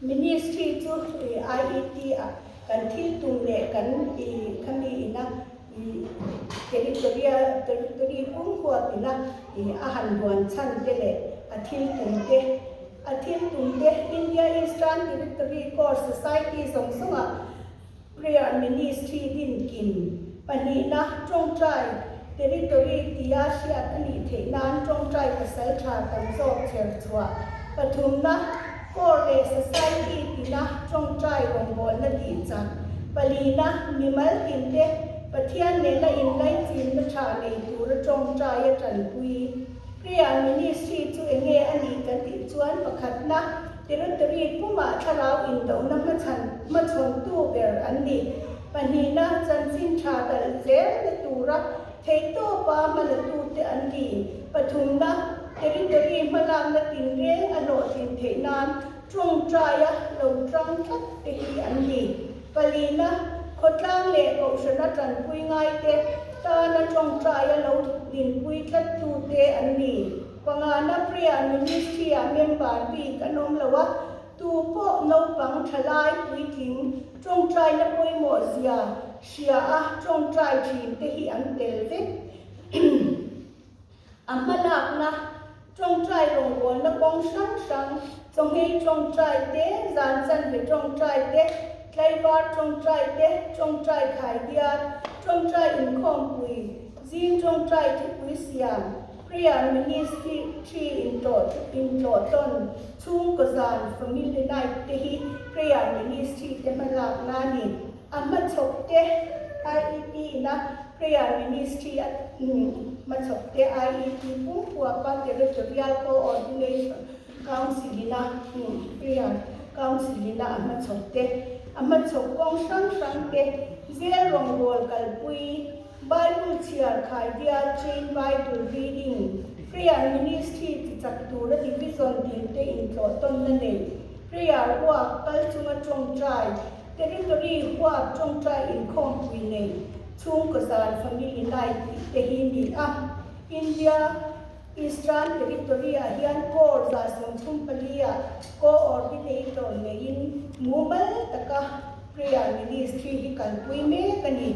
Ministry chu IET ah kan thil tum leh kan khami ina territorial territory pum huap ina a han huan chhan te leh a thil tum te a thil tum te India Eastern Territory Corps Society zawng zawngah Prayer Ministry dinkim pahnihna tawngtai Territory tia hriat a nih theih nan tawngtai pasal tha tam zawk chher chhuah pathumna Corps leh Society tina tawngtai rawngbawlna tih chak palina mimal tinte Pathian nena inlaichinna tha nei tura tawngtai a tanpui Prayer Ministry chu enge a nih kan tih chuan pakhatna Territory pumah thlarau indohna hmachhan hmachhawntu ber an ni. Pahnihna, chanchin tha dalh zelna tura theihtawpa hmalatute an ni. Pathumna, Territory hmalakna tinreng a hlawhtlin theih nan tawngtaia lo tang tlat te hi an ni. Palina, khawtlang leh kohhrana tanpui ngaite tana tawngtaia lo dinpui tlattute an ni. Pangana Prayer Ministry-ah member bik an awm lo a, tu pawh naupang thalai puitling tawngtaina pawimawh zia hria a tawngtai thin te hi an tel vek. A hmalakna tawngtai rawngbawlna kawng hrang hrang, chawngei tawngtai te, zan chanve tawngtai te, tlaivar tawngtai te, tawngtai khaidiat, tawngtai inkhawmpui, zing tawngtai thupui siam, Prayer Ministry intlawh tawn chhungkaw zan Family Night te hi Prayer Ministry te hmalakna a ni. A hmachhawp te IEP ina Prayer Ministry a hmachhawp te IEP pumpuapa Territorial Coordination Council ina Prayer Council ina a hmachhawp te a hmachhawp kawng hrang hrang te zel rawngbâwl kalpui Bible chhiar khaidia Chain Bible Reading, Prayer Ministry ti chak tura division dinte intlawh tawnna nei, Prayer huap kal chunga tawngtai, Territory huap tawngtai inkhawmpui nei, Chhungkaw zan Family Night tih te hi ni a. India Eastern Territory ah hian Corps 34 ah Coordinator neiin mumal taka Prayer Ministry hi kalpui mek a ni.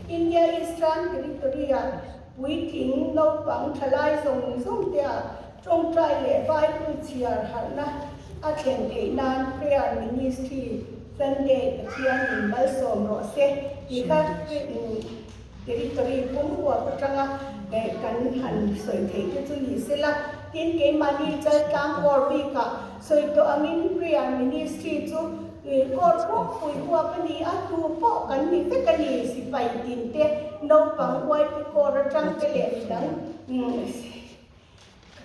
India Eastern Territory-ah puitling naupang thalai zawng zawng te ah tawngtai leh Bible chhiar harhna a thlen theih nan Prayer Ministry Sunday Pathian in malsawm rawh se tih kha Territory pum huap atanga kan han sawi theih te chu ni sela. Tin, keimahni Chaltlang Corps bikah sawi tawh angin Prayer Ministry chu Corps pawh pui huap a ni a, tu pawh kan ni vek a ni. Sipai tin te, naupang YP Corps atang te leh midang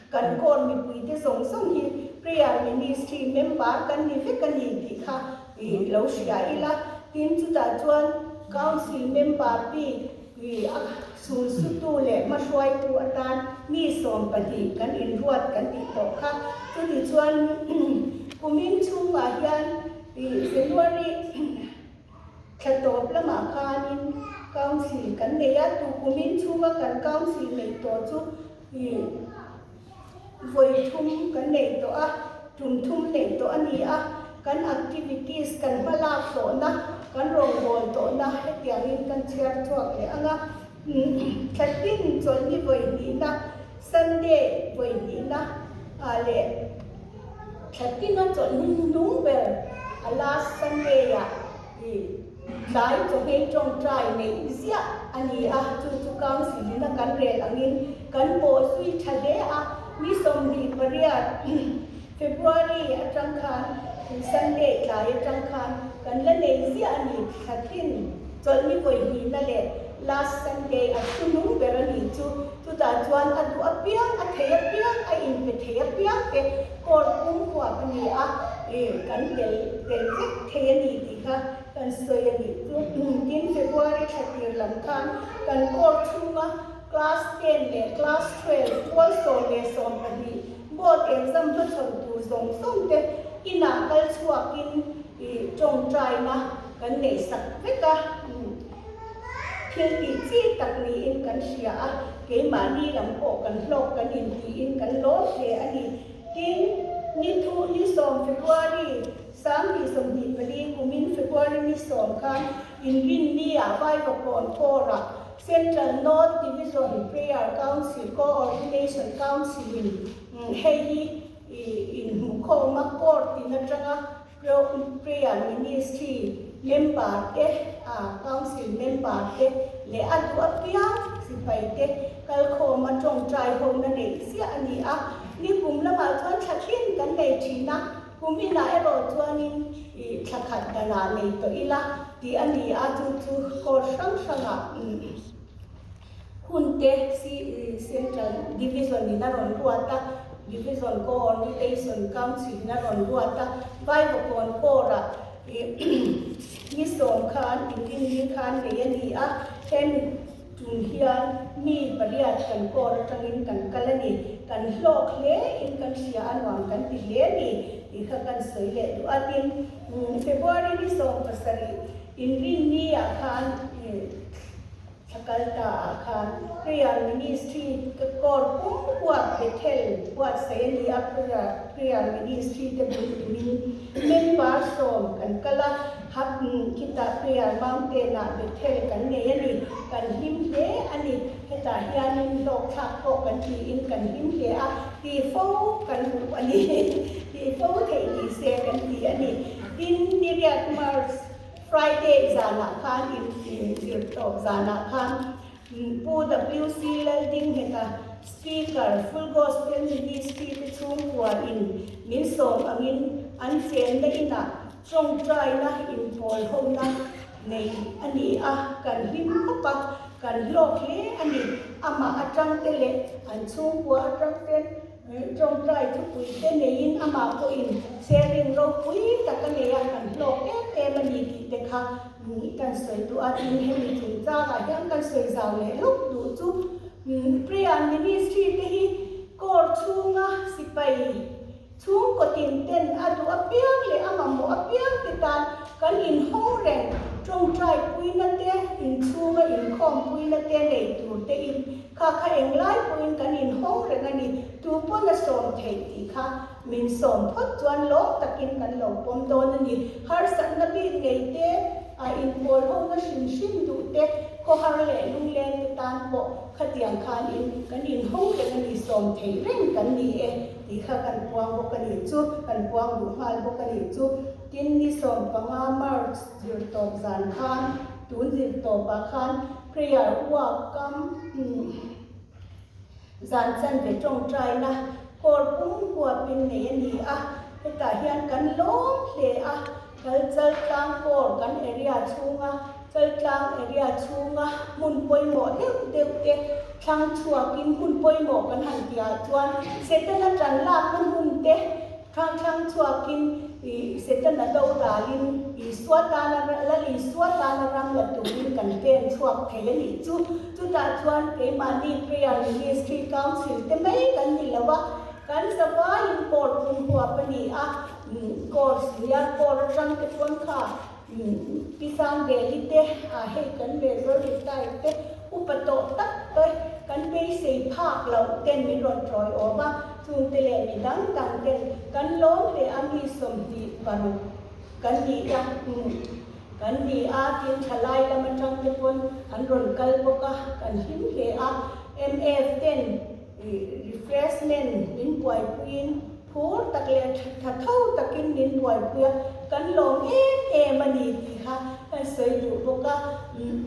kan Corps mipui te zawng zawng hi Prayer Ministry member kan ni vek a ni tih kha lo hria ila. Tin, chutah chuan Council member bik a sulsutu leh hmahruaitu atan mi 12 kan inruat kan tih tawh kha. Chutichuan kumin chhungah hian January thla tawp lamah khanin Council kan nei a, tu kumin chhunga kan Council neih tawh chu vawi thum kan neih tawh a, tum thum neih tawh a ni a, kan activities kan hmalak tawhna, kan rawngbâwl tawhna hetiangin kan chhiar chhuak leh ang a, thla tin chawlhni vawi hnihna, Sunday vawi hnihna ah leh thla tina chawlhni hnung ber a last Sunday ah Tlai chawhmei tawngtai neih ziah a ni a, chu chu Council in a kan rel angin kan pawh zui tha hle a, ni 28 February atang khan Sunday tlai atang khan kan la nei ziah a ni, thla thin chawlhni vawi hnihna leh last Sunday a thunung ber a ni chu, chutah chuan a duh apiang, a thei apiang, a inpe thei apiang te court pum huap a ni a, kan tel tel vek thei a ni tih kha kan sawi a nih chu. Tin, February thla tir lam khan kan court chhunga class ten leh class 12 pual 10 le 12 board exam hmachhawn tur zawng zawng te inah kal chhuakin tawngtaina kan neih sak vek a. Thil tih chi tak niin kan hria a, keimahni lam pawh kan hlawk kan intiin kan lawm hle a ni. Tin, ni thum. sawm February, 2024 kumin February ni sawm khan Inrinni-ah Vaivakawn Corps-ah Central North Division Prayer Council Coordination Council-in hei hi inhmukhawm a, Corps tin atanga Prayer Ministry member te, Council member te leh a duh apiang sipai te kalkhawm a tawngtai hona neih chiah a ni a. Ni kum lamah chuan thla thlin kan nei thin a, kum inah erawh chuanin thla khat danah nei tawh ila tih a ni a, chu chu course hrang hrangah Hun te Central Division in a rawn ruat a, Division Coordination Council in a rawn ruat a, Vaivakawn Corps-ah ni sawm khan inrinni khan nei a ni a, hemi tum hian mi pariat kan Corps atangin kan kal a ni, kan hlawk hle in kan hria a nuam kan ti hle a ni tih kha kan sawi leh duh a, tin February ni 17 inrinni ah khan Thla kal ta ah khan Prayer Ministry ka kawr pum huat Bethel buatsaih a ni a, Prayer Ministry te bul tumin member sawm kan kal a, hap khitah Prayer Mountain ah Bethel kan nei a ni, kan hlim hle a ni, hetah hianin hlawkthlak pawh kan tiin kan hlim hle a, ti fo kan duh a ni, ti fo theih ni se kan ti a ni. Tin, Niriat March. Friday zanah khan inzirtawp zanah khan Pu WC Laldingheta, Speaker, Full Gospel Ministry te chhungkua in min sawm angin an chenna inah tawngtaina inpawl hona nei a ni a, kan hlim khawp a, kan hlawk hle a ni. Amah atang te leh an chhungkua atang ten Tawngtai thupui te neiin amah pawhin sharing ropui tak a nei a, kan hlawk em em a ni tih te kha kan sawi duh a, tin hemi chungchangah hian kan sawi zau leh lawk duh chu Prayer Ministry te hi Corps chhunga sipai chhungkaw tin ten a duh apiang leh a mamawh apiang te tan kan inhawng reng tawngtai puina te, inchhunga inkhawm puina te nei tur te in Kha kha englai pawhin kan inhawng reng a ni, tu pawn a sawm theih tih kha min sawm phawt chuan lawm takin kan lo pawm dawn a ni. Harsatna bik nei te, a inpawl hona hrim hrim duh te, khawhar leh lungleng te tan pawh khatiang khan in kan inhawng reng a ni, sawm theih reng kan ni e tih kha kan puang bawk a nih chu, kan puang duh nghal bawk a nih chu. Tin, ni 15 March zirtawp zan khan, tun zirtawpah khan Prayer uak kam zan chanve tawngtaina kawr pum huapin nei a ni a, hetah hian kan lawm hle a, kal Chaltlang kawr kan area chhunga Chaltlang area chhunga hmun pawimawh deuh deuh te thlang chhuakin hmun pawimawh kan han tihah chuan Setana tan lakna hmun te Thlang thlang chhuakin i Setana do dalin Isua tana Lal Isua tana ram la turin kan pen chhuak thei a nih chu. Chutah chuan keimahni Prayer Ministry Council te mai kan ni lo a, kan zavaiin court pum huap a ni a, court nia court atang te pawn kha Pi Sangveli te, ah hei kan Major retired te upa tawh tak te kan beisei phak loh ten min rawn tawiawm a, chungte leh mi dang dang ten kan lawm leh a mi 26 kan ni a, kan ni a tin thalai lam atang te pawn an rawn kal bawk a, kan hlim hle a, MF ten refreshment min buaipuiin Phur tak leh tha tho takin min buaipui a, kan lawm em em a ni tih kha kan sawi duh bawk a.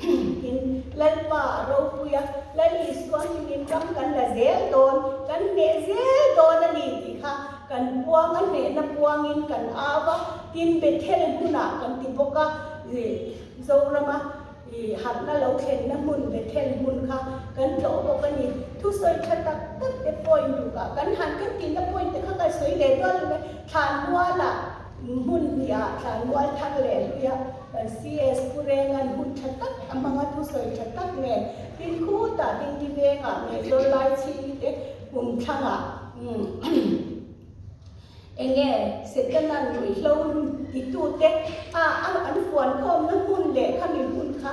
Tin, Lalpa a ropui a, Lal Isua hmingin ram kan la zel dawn, kan hneh zel dawn a ni tih kha kan puang a, hnehna puangin kan au a, tin Bethel hmunah kan ti bawk a, Zorama I harhna lo thlenna hmun Bethel hmun kha kan tlawh bawk a ni. Thusawi tha tak tak te point rukah kan han kan tihna point te kha kan sawi leh dual lo mai. Thlanmualah hmun hniah thlanmual thar leh hluia kan CS Pu Rengan hun tha tak a hmang a thusawi tha tak nen tin khutah Dingdi vengah Major Laichhingi te kum thlangah Enge Setana'n ruihhlo titute a an fuankhawmna hmun leh khami hmun kha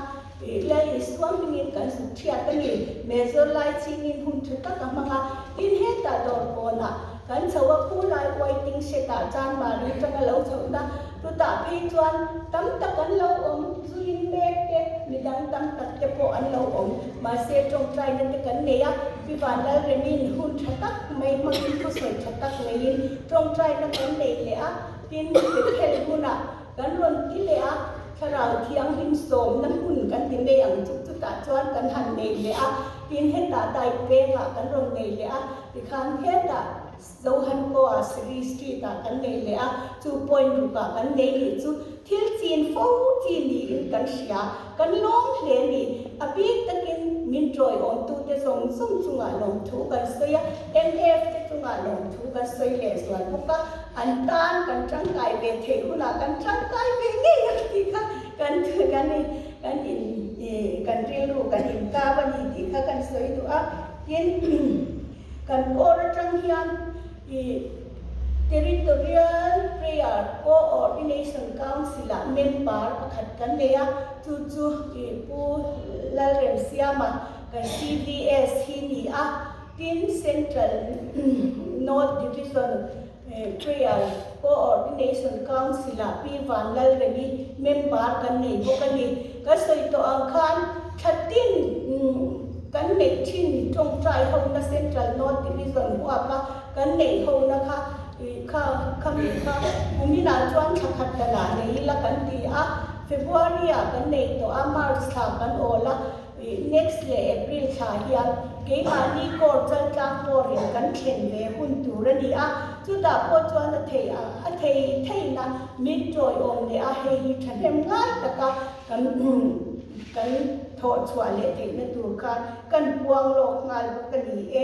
Lal Isua hmingin kan zuk thiat a ni. Mezawr lai chingin hun tha tak a hmang a, tin hetah dawr pawnah Kan chho a khu lai waiting shed ah Chanmari atanga lo chhohna chutah phei chuan tam tak an lo awm, zuin mek te, midang tam tak te pawh an lo awm. Mahse tawngtaina te kan nei a, Pi Vanlalremi'n hun tha tak mai hmangin thusawi tha tak neiin tawngtaina kan nei leh a, tin Bethel hmunah kan rawn ti leh a, Thlarau Thianghlim sawmna hmun kan ti mai ang chu chutah chuan kan han nei leh a, tin hetah daipengah kan rawn nei leh a, tikhan hetah Zohankoa Sri Street ah kan nei leh a, chu point rukah kan nei nih chu thil chin fo chi niin kan hria, kan lawm hle ni. A bik takin min tawiawmtute zawng zawng chungah lawmthu kan sawi a, MF te chungah lawmthu kan sawi leh zual bawk a, an tan kan tangkai ve theih hunah kan tangkai ve ngei ang tih kha kan kan kan in kan rilru kan inkap a ni tih kha kan sawi duh a, tin. Kan kawr atang hian i Territorial Prayer Co-ordination Council-ah member pakhat kan nei a, chu chu i Pu Lalremsiama kan CVS hi ni a, tin Central North Division Prayer Co-ordination Council-ah Pi Vanlalremi member kan nei bawk a ni. Kan sawi tawh ang khan thla tin kan neih thin tawngtai hona Central North Division huapa kan neih hona kha kha khami kha kuminah chuan thla khat danah nei ila kan ti a, February-ah kan nei tawh a, March thla kan awl a. Next leh April thla hian keimahni court chaltlang pawhin kan thlen ve hun tur a ni a, chutah pawh chuan a thei a, a thei theihna min tawiawm leh a, hei hi thahnem ngai taka kan kan thawh chhuah leh theihna tur khan kan puang lawk nghal bawk a ni e.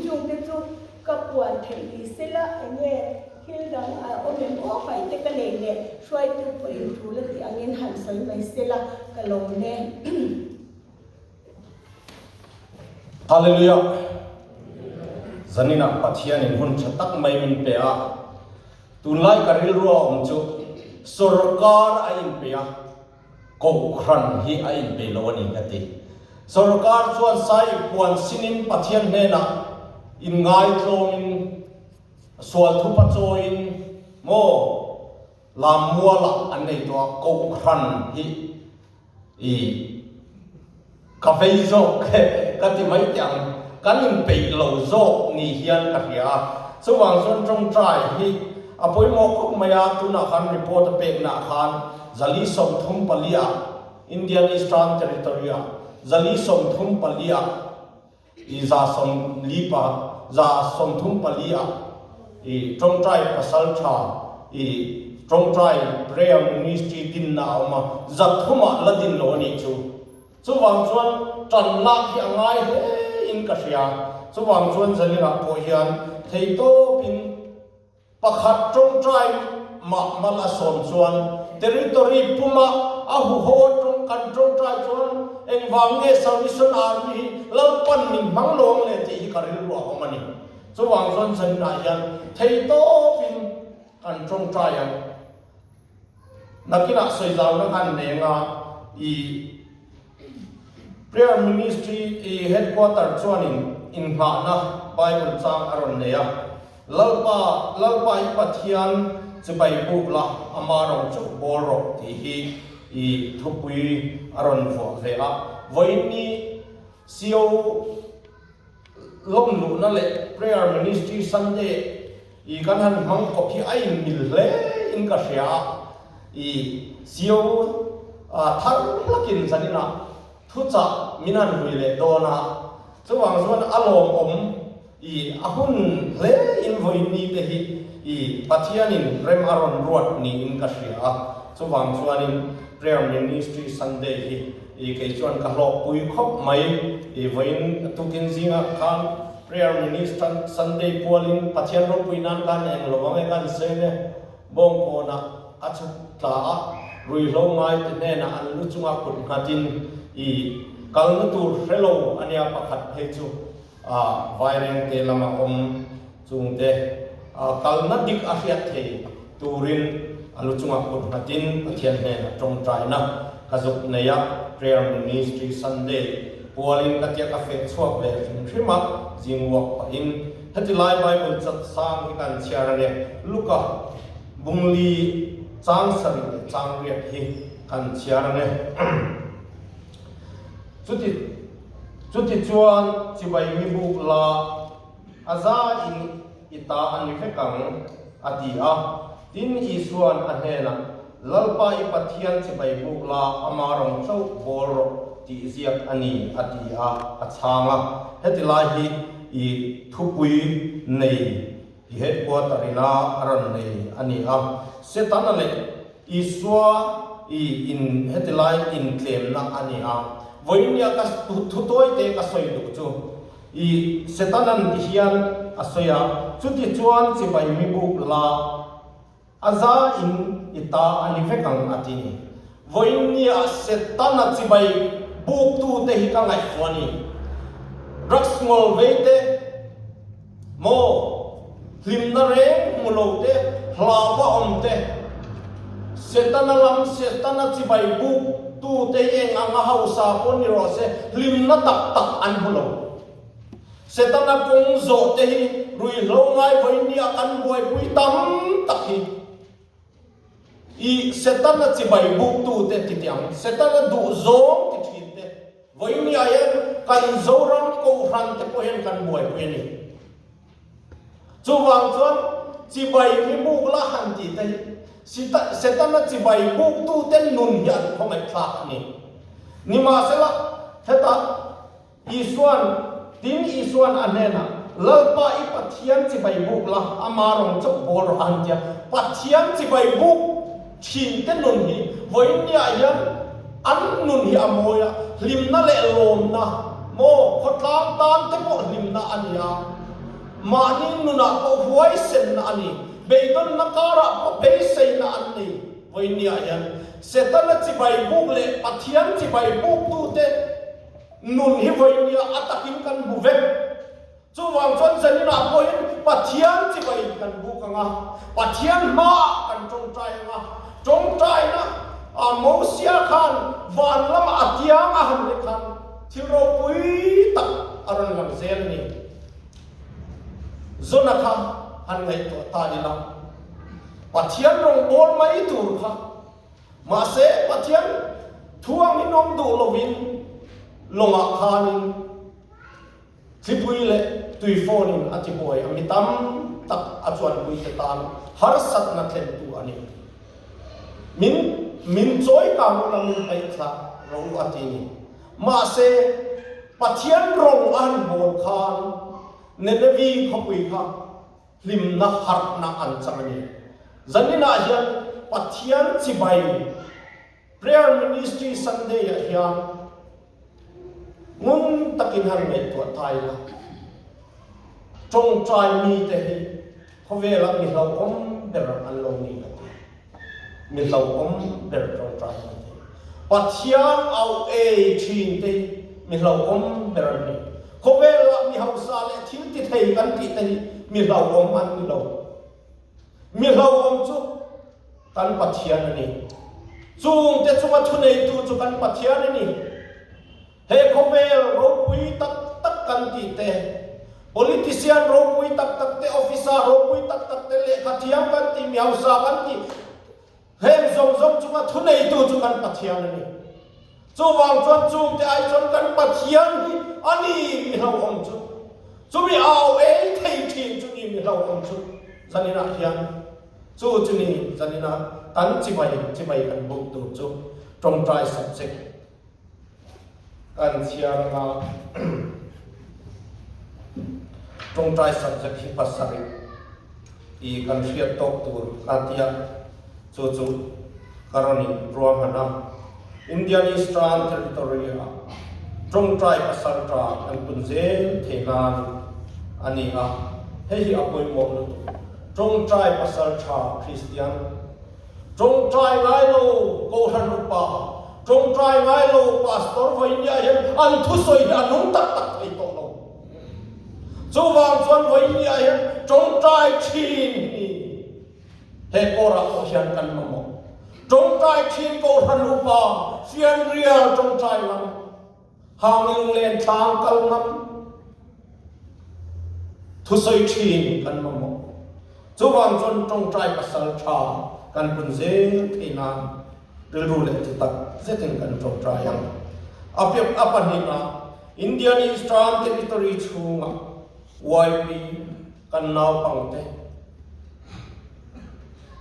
Chungte chu ka puan theih ni sela enge Thil dang a awm em aw hmai te ka nei leh hruaitu pawhin thu la tih angin han sawi mai sela ka lawm e. Hallelujah! Zaninah Pathianin hun tha tak mai min pe a, tunlai ka rilru a awm chu sawrkar a inpe a, Kohhran hi a inpeih lo a ni ka ti. Sawrkar chuan sai puan sinin Pathian hnenah inngaithlawmin Sual thupa chawiin maw Lammualah an nei tawh a, Kohhran hi i ka vei zawk e ka ti mai teh ang, kan inpeih lo zawk ni hian ka hria a, chuvang chuan tawngtai hi a pawimawh khawp mai a, tunah khan report a peknaah khan 434 ah Indian Eastern Territory ah 434 ah I 140 pa, 34 ah i tawngtai pasal tha i tawngtai prayer ministry dinna a awm a, 300 ah la din lo a nih chu. Chuvang chuan tan lak hi a ngai hle in ka hria. Chuvang chuan zaninah pawh hian theitawpin Pakhat tawngtai mah mal a sawm chuan territory puma a huho a tawng kan tawngtai chuan engvang nge Salvation Army hi Lalpan min hmang lo ang le tih hi ka rilru a awm a ni. Chuvang chuan zaninah hian theitawpin kan tawngtai ang. Nakinah sawizauna khan neng a i Prayer Ministry i Headquarter chuanin innghahna Bible chang a rawn nei a, Lalpa, Lalpa i Pathian chibai buk la, ama rawng chauh bawl rawh tih hi i thupui a rawn vuah ve a. Vawiin ni CO lawmluhna leh Prayer Ministry Sunday i kan han hmang kawp hi a inmil hle in ka hria a, i sio thar hlakin zaninah thuchah min han hlui leh dawn a, chuvang chuan a lawmawm i a hun hle in vawiin ni te hi i Pathianin rem a rawn ruat niin ka hria a, chuvang chuanin Prayer Ministry Sunday hi i kei chuan ka hlawkpui khawp mai i vawiin tukin zingah khan Prayer Minister Sunday pualin Pathian ropui nan khan eng lo ang e kan sen e, bawngkawnah a chhuk tla a, ruihhlo ngai te hnenah an lu chunga kut nghatin i kalna tur hre lo a nia pakhat phei chu a vairengte lama awm chungte kalna dik a hriat thei turin a lu chunga kut nghatin Pathian hnenah tawngtaina ka zuk nei a, Prayer Ministry Sunday. pualin ka tia ka feh chhuak ve hrim hrim a, zing uak pahin heti lai Bible chat sang hi kan chhiar a ni. Luka bungli chang sarih leh chang riat hi kan chhiar a ni. Chuti chuti chuan chibai mi buk la a za in i ta a ni vek ang, a ti a. Tin, Isua'n a hnenah, Lalpa i Pathian chibai buk la, ama rawng chauh bawl rawh tih ziak a ni, a ti a, a chhang a. Heti lai hi i thupui nei i headquarter ina a rawn nei a ni a. Setana leh Isua i in heti lai intlemna a ni a. Vawinia ka thutuaite ka sawi duh chu I Setanan ti hian a sawi a, chuti chuan chibai mi buk la a za in i ta a ni vek ang a ti ni. Vawiin nia Setana chibai buk tu te hi ka ngaihtuah a ni. Drugs ngawl vei te maw, hlimna reng hmu lo te, hlauva awm te, Setana lam Setana chibai buk tu te hi eng anga hausa pawh ni rawh se, hlimna tak tak an hmu lo. Setana kawng zawh te hi ruihhlo ngai vawinia kan buaipui tam tak hi. I Setana chibai buk tu te ti tiang, Setana duh zawng ti thin te vawinia hian kan Zoram Kohhran te pawh hian kan buaipui a ni. Chuvang chuan chibai mi buk la han tih te hi Setana chibai buktute nun hi an khawngaihthlak a ni. Nimahsela, hetah Isuan, tin Isuan a hnenah, Lalpa i Pathian chibai buk la, ama rawng chauh bawl rawh a han ti a. Pathian chibai buk thinte nun hi vawiinniah hian an nun hi a mawi a, hlimna leh lawmna maw khawtlang tan te pawh hlimna a ni a, mahni nunah pawh huaisenna a ni, beidawnna karah pawh beiseina an nei. Vawiinniah hian Setana chibai buk leh Pathian chibai buktute nun hi vawiinniah a takin kan hmu vek. Chuvang chuan zaninah pawhin Pathian chibai kan buk ang a, Pathian hmaah kan tawngtai ang a, tawngtaina a Mosia khan van lamah a tiang a han leh khan thil ropui tak a rawn lang zel a ni. Zona kha han ngaihtuah ta ila, Pathian rawngbâwl mai tur kha, mahse Pathian thu angin awm duh lovin lawngah khanin, Thlipui leh tuifawnin a tibuai a, mi tam tak a chuanpuite tan harsatna thlentu a ni. Min min chawi kang ula min paih thla rawh u a ti ni. Mahse, Pathian rawng a han bawl khan Nenevi khawpui kha hlimna harhna an chang a ni. Zaninah hian Pathian chibai Prayer Ministry Sunday ah hian ngun takin han ngaihtuah ta ila, tawngtai mite hi khawvelah mi hlauhawm ber an lo ni ka ti. Mi hlauhawm ber tawngtai mite hi. Pathian au ei thin te hi mi hlauhawm ber an ni. Khawvelah mi hausa leh thil ti thei kan tih te hi mi hlauhawm an ni lo. Mi hlauhawm chu kan Pathian a ni. Chungte chunga thuneitu chu kan Pathian a ni. He khawvel ropui tak tak kan tih te, politician ropui tak tak te, officer ropui tak tak te, lehkha thiam kan tih, mi hausa kan tih, heng zawng zawng chunga thuneitu chu kan Pathian a ni. Chuvang chuan chungte ai chuan kan Pathian hi a ni mi hlauhawm chu. Chumi au ei thei thin chu ni mi hlauhawm chu zaninah hian chu chu ni zaninah kan chibai chibai kan buk tur chu tawngtai subject kan chhiar anga tawngtai subject hi pasarih i kan hriat tawk tur ka tia chu chu ka rawn in ruahman a. Indian Eastern Territory ah tawngtai pasal ta kan pun zel thei nan a ni a, hei hi a pawimawh lutuk. Tawngtai pasal tha Kristian, tawngtai ngai lo Kohhran upa, tawngtai ngai lo Pastor vawinia hian an thusawi hi a nung tak tak thei tawh lo. Chuvang chuan vawinia hian tawngtai thin hi He kawrah pawh hian kan mamawh. Tawngtai thin Kohhran upa, fianrial tawngtai lam. Hang lunglen tlang kal ngam thusawi thin kan mamawh. Chuvang chuan tawngtai pasal tha kan pun zel thei nan rilru leh ti tak zetin kan tawngtai ang. A piap a pahnihna Indian Eastern Territory chhunga YP kan naupangte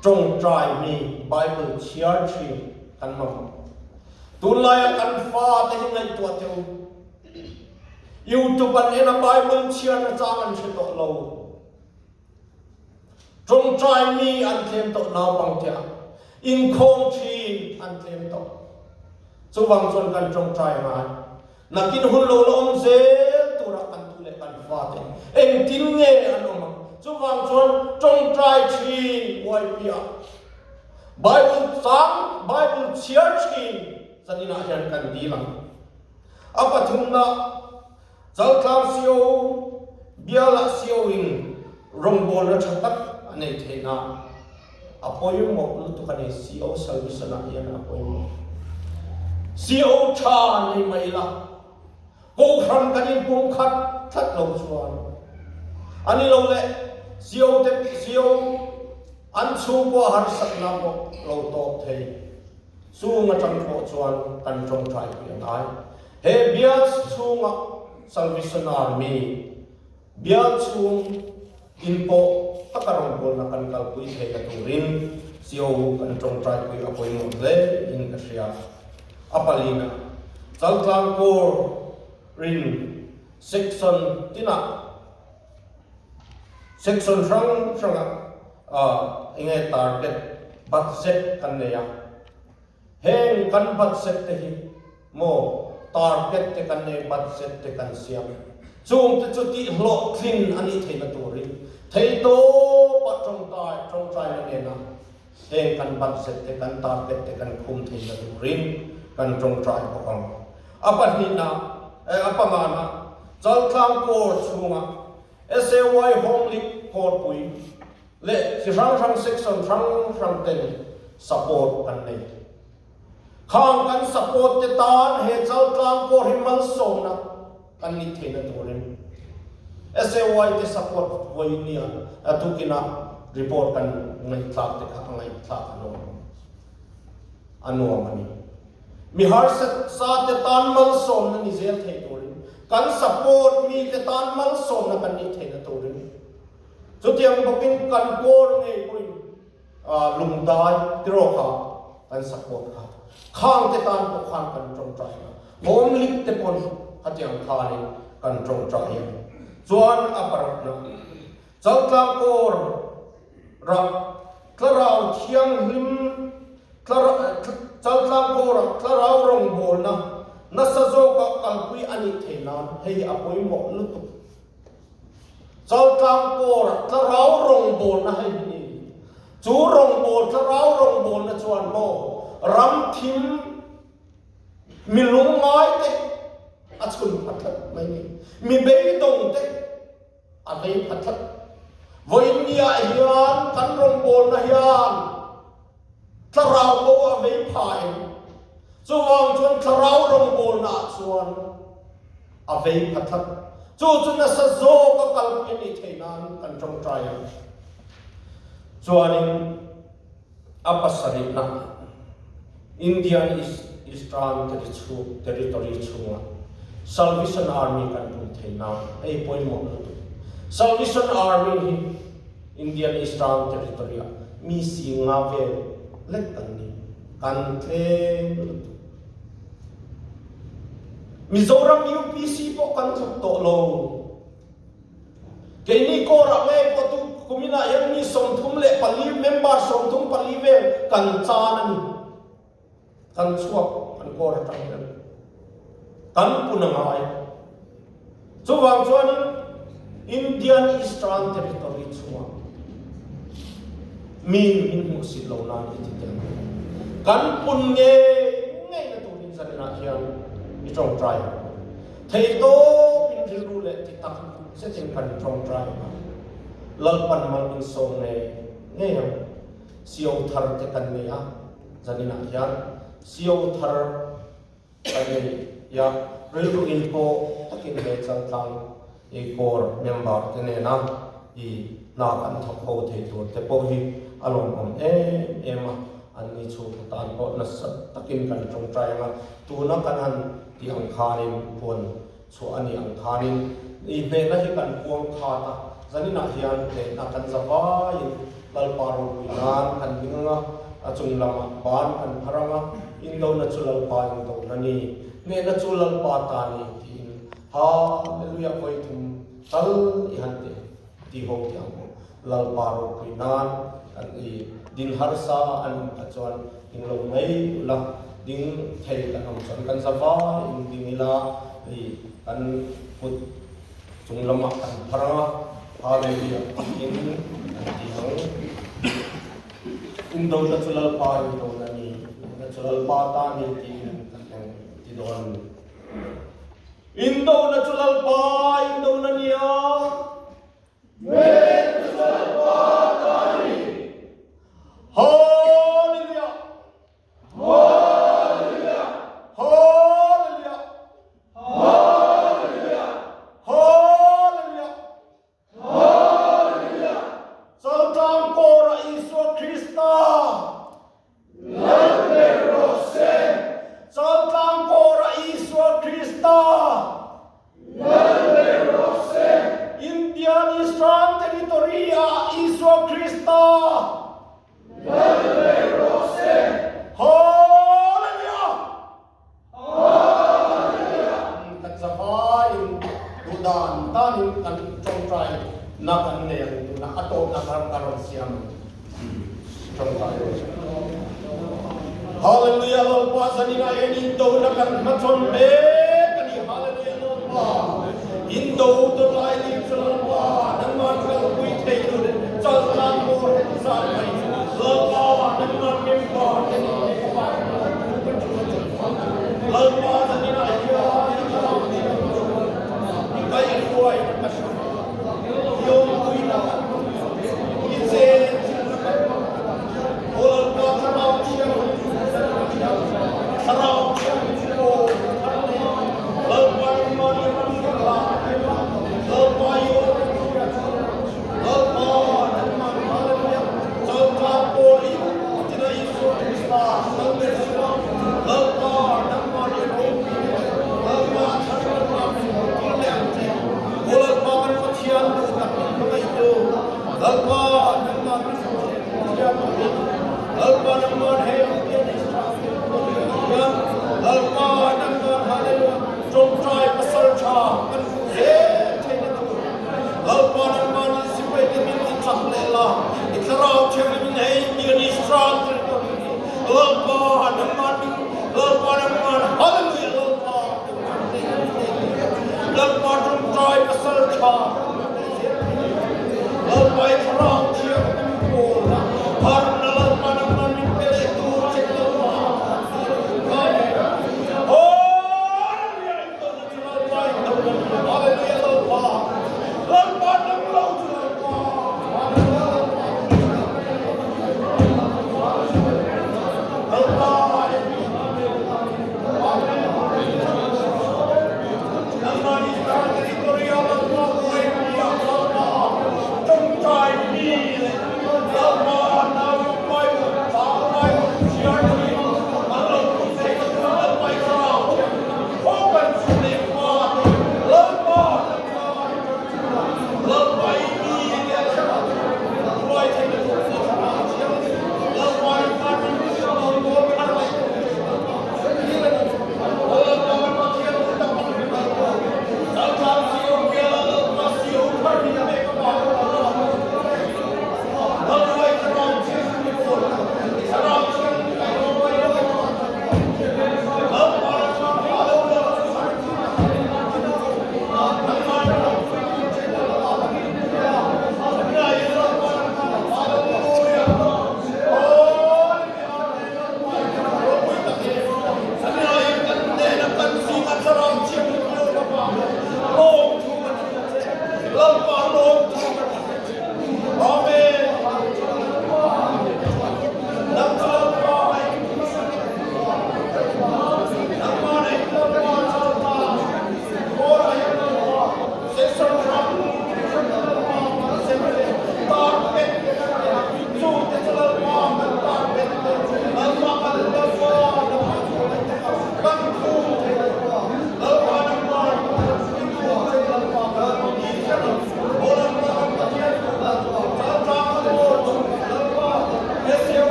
tawngtai mi Bible chhiar thin kan mamawh. Tunlaia kan fate hi ngaihtuah teh u. YouTube an en a Bible chhiar nachang an hre tawh lo. Tawngtai mi an tlem tawh naupangte ah inkhawm thin an tlem tawh. Chuvang chuan kan tawngtai ngai. Nakin hun lo la awm zel turah kan tu leh kan fate engtin nge an awm ang? Chuvang chuan tawngtai thin YP ah Bible chang, Bible chhiar thin zaninah hian kan dil ang. A pathumna Chaltlang CO bialah CO in rawngbawlna tha tak a neih theih nan a pawimawh lutuk a ni. CO salvation ah hian a pawimawh. CO tha nei mai ila Kohhran kan inpumkhat tlat lo chuan a ni lo leh CO te CO an chhungkua harsatna pawh lo tawp thei. Chung atang pawh chuan kan tawngtai pui a ngai. He bial chhunga Salvation Army bial chhung in pawh taka rawngbawlna kan kalpui theihna turin CO kan tawngtai pui a pawimawh hle in ka hria. A palina Chaltlang Corps rin Section tinah Section hrang hrangah enge target budget kan nei a, heng kan budget te hi maw target te kan nei budget te kan siam chung te chu tih hlawhtlin a nih theihna turin theihtawpa tawngtai tawngtaina nena heng kan budget te kan target te kan khum theihna turin kan tawngtai bawk ang. A pahnihna a pangana Chaltlang Corps chhunga SAY Home League Kawrpui leh chi hrang hrang section hrang hrang ten support an nei. Khang kan support te tan he Chaltlang Corps hi malsawmna kan nih theihna turin SAY te support vawinia a tukina report kan ngaihthlak te kha a ngaihthlak a nuam a nuam a ni. Mi harsat sa te tan malsawmna ni zel thei turin, kan support mi te tan malsawmna kan nih theihna turin, chutiang bawkin kan kawl ngei pawhin lungdai tiraw kha kan support kha khang te tan pawh khan kan tawngtai a, home lik te pawn khatiang khanin kan tawngtai a. Chuan a parukna Chaltlang kawr rah Tlarau Thianghlim Chaltlang kawrah Tlarau rawngbawlna nasa zawka kalpui a nih theih nan hei hi a pawimawh lutuk. Chaltlang kawrah Tlarau rawngbawlna hei hi ni. Chu rawngbawl Tlarau rawngbawlna chuan maw ram thim mi lungngai te a chhun pha tlat mai ni. Mi beidawng te A vei pha tlat. Vawiinniah hian kan rawngbawlna hian thlarau bo a vei pha em? Chuvang chuan thlarau rawngbawlna ah chuan a vei pha tlat. Chu chu nasa zawk a kalpui a nih theih nan kan tawngtai ang. Chuanin a pasarihna Indian Eastern Territory chhunga Salvation Army kan pum thei nan hei pawimawh lutuk. Salvation Army hi Indian Eastern Territory-ah mi singa vel lek kan ni, kan tlem lutuk. Mizoram UPC pawh kan tluk tawh lo. Keini Kawrah ngei pawh tu kuminah hian mi 34 member 34 vel kan chan a ni. Kan chhuak kan Kawr atang hian kan pun a ngai. Chuvang chuanin Indian Eastern Territory chungah min min hmuhsit lo nan i ti tel. Kan pun ngei ngei na turin zaninah hian i tawngtai ang. Theihtawpin rilru leh ti tak zetin kan tawngtai a, Lalpan mal min sawm ngei ngei ang. Sio thar te kan nei a, zaninah hian sio thar kan nei a. Rilru inpawh takin he Chaltlang i Corps member te nena i hna kan thawk ho thei tur te pawh hi a lawmawm em em a, an ni chhungkaw tan pawh nasa takin kan tawngtai ang a, tuna kan han tih ang khanin puan chhuah a nih ang khanin i hnehna hi kan puang khat a, zaninah hian hnehna kan za vaiin Lalpa ropui nan kan ding ang a, a chung lamah ban kan phar ang a, indona chu Lalpa indona ni, hnehna chu Lalpa ta ni tiin Hallelujah vawi thum tal i han ti ti ho tih ang u. Lalpa ropui nan kan i din harsa an awm kha chuan ding lo mai ula, ding thei kan awm chuan kan za vai in ding ila i kan kut chung lamah kan phar ang a, Hallelujah tiin kan ti ang. Indona chu Lalpa indona ni, indona chu Lalpa ta ni tiin kan eng ti dawn. Indona chu Lalpa indona nia. Hmel chu Lalpa ta ni. Hallelujah! Hallelujah! Hallelujah! Hallelujah! Hallelujah! Hallelujah! Chaltlang kawra Isua Krista Lal ber rawh se! Chaltlang kawra Isua Krista Lal ber rawh se! Indian Eastern Territory-ah Isua Krista Lal ber rawh se! Hallelujah! Kan zavaiin duhdan danin kan tawngtai na kan nei ang tunah a tawpna kha ka rawn siam ang tawngtai rawh. Hallelujah Lalpa zanin ah hian indona kan hmachhawn mek a ni Hallelujah Lalpa indo tawlai lim chu Lalpa nangman kalpui thei turin chaltlang bawr heti zat mai Lalpa nangman member te nih Lalpa zaninah hian i thlarau thianghlim i kaihruai na ka hre a, i awmpui na kan hmu a, i chenchilh na kan hmu a. Aw Lalpa thlarau thianghlim zaninah hian thlarau thianghlim aw ka thar nei. Lalpa nangmah ni ram ka hlah Lalpa i aw ka hriat Lalpa nangmah Hallelujah Chaltlang pawl i tina Isua Krista Lalber Sua Lalpa nangmah ni ropui leh Lalpa thar nangmah min hmuhtir leh ang che. Aw Lalpa kan Pathian duh tak min hmangaihtu Lalpa nangmah min Pathian duh Lalpa nangmah hei ang pian Israel hian Lalpa nangmah Hallelujah tawngtai pasal tha kan hmuh zel theihna tur Lalpa nangmahni sipai te min ti chak leh la, i thlarau thianghlim in hei Indian Israel territory hi Lalpa nangmahni Lalpa nangmah Hallelujah Lalpa nangmah hneh kan hneh Lalpa tawngtai pasal tha Lalpa i thlarau thianghlim pawl la harna Lalpa nangmah min pe leh tur che Lalpa Hallelujah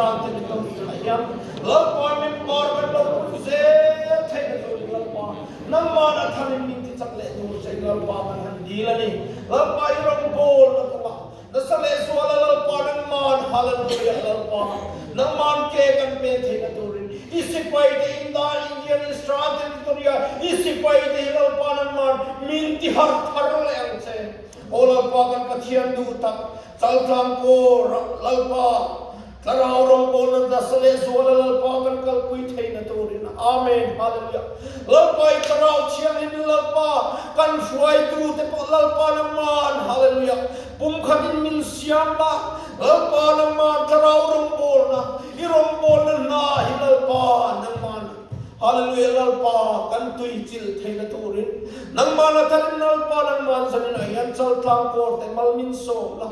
Eastern Territory ah hian Lalpa member kan lo pui zel theihna turin Lalpa nangmah a tharin min ti chak leh tur che in Lalpa kan han dil a ni. Lalpa i rawngbawlna kawngah nasa leh zuala Lalpa nangman Hallelujah Lalpa nangman ke kan pen theihna turin i sipai te inda Indian Eastern Territory ah i sipai te hi Lalpa nangman min ti harh thar leh ang che. Aw Lalpa kan Pathian duh tak Chaltlang Kawr Lalpa Thlarau rawngbawlna nasa leh zuala Lalpa kan kalpui theihna turin Amen Hallelujah Lalpa i Thlarau Thianghlim Lalpa kan hruaitu te pawh Lalpa nangman Hallelujah pumkhatin min siam la Lalpa nangman Thlarau rawngbawlna i rawngbawlna hna hi Lalpa nangman Hallelujah Lalpa kan tui chilh theihna turin nangmah la tharin Lalpa nangmah zanin ah hian chaltlang kawr te mal min sawm la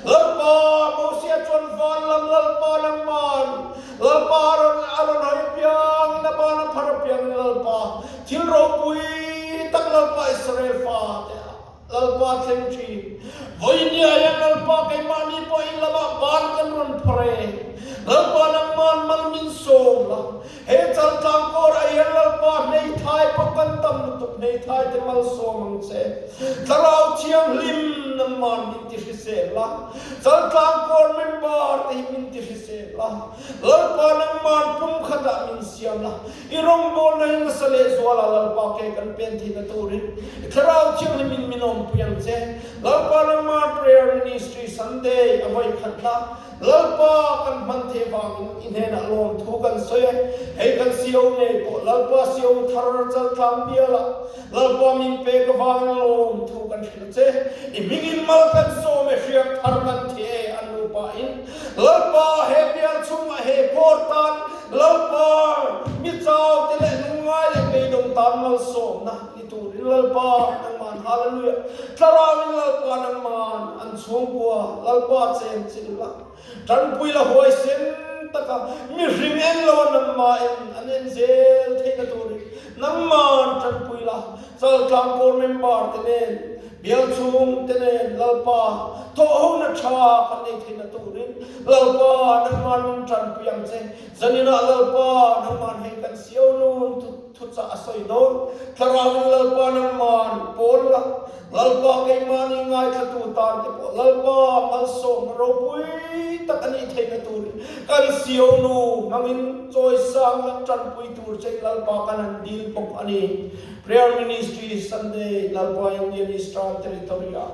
Lalpa Mosia chuan van lam Lalpa nangman Lalpa a rawn a rawn hawi piang in a ban a phar piang in Lalpa thil ropui tak Lalpa Israel fa te ah Lalpa thleng thin. Vawinia hian Lalpa keimahni pawh in lamah ban kan rawn phar e. Lalpa nangman mal min sawm la. He chaltlang kawrah hian Lalpa hmeithai pawh kan tam lutuk hmeithai te malsawm ang che. Thlarau Thianghlim nangman min ti hrisel la. Chaltlang kawr member te hi min ti hrisel la. Lalpa nangman pumkhatah min siam la. I rawngbawlna hi nasa lehzuala Lalpa ke kan pen theihna turin i Thlarau Thianghlim in min awmpui ang che. Lalpa nangmah Prayer Ministry Sunday a vawi khatna Lalpa kan hman thei vangin i hnenah lawmthu kan sawi e. Hei kan CO ngei pawh Lalpa CO thar chaltlang bialah Lalpa min pek avangin lawmthu kan hrilh a che. I hmingin mal kan sawm e hriak thar kan thi e an nupa in. Lalpa he bial chungah he kawr tan Lalpa mi chau te leh lungngai leh beidawng tan malsawmna ni turin Lalpa nangman Hallelujah Thlarauin Lalpa nangman an chhungkua Lalpa chen chilh la tanpui la huaisen taka mihring en lo a nangmah en an en zel theihna turin nangman tanpui la Chaltlang Corps member te nen Bial chhung te nen Lalpa thawhhona tha kan nei theihna turin Lalpa nangman min tanpui ang che. Zaninah Lalpa nangman hei kan sio nun thuchah a sawi dawn. Thlarauin Lalpa nangman pawl la, Lalpa keimahni ngaithlatu tan te pawh Lalpa malsawmna ropui tak a nih theihna turin kan sio nu hmangin chawisang la tanpui tur che Lalpa kan han dil bawk a ni. Prayer Ministry Sunday Lalpa Indian Eastern Territory ah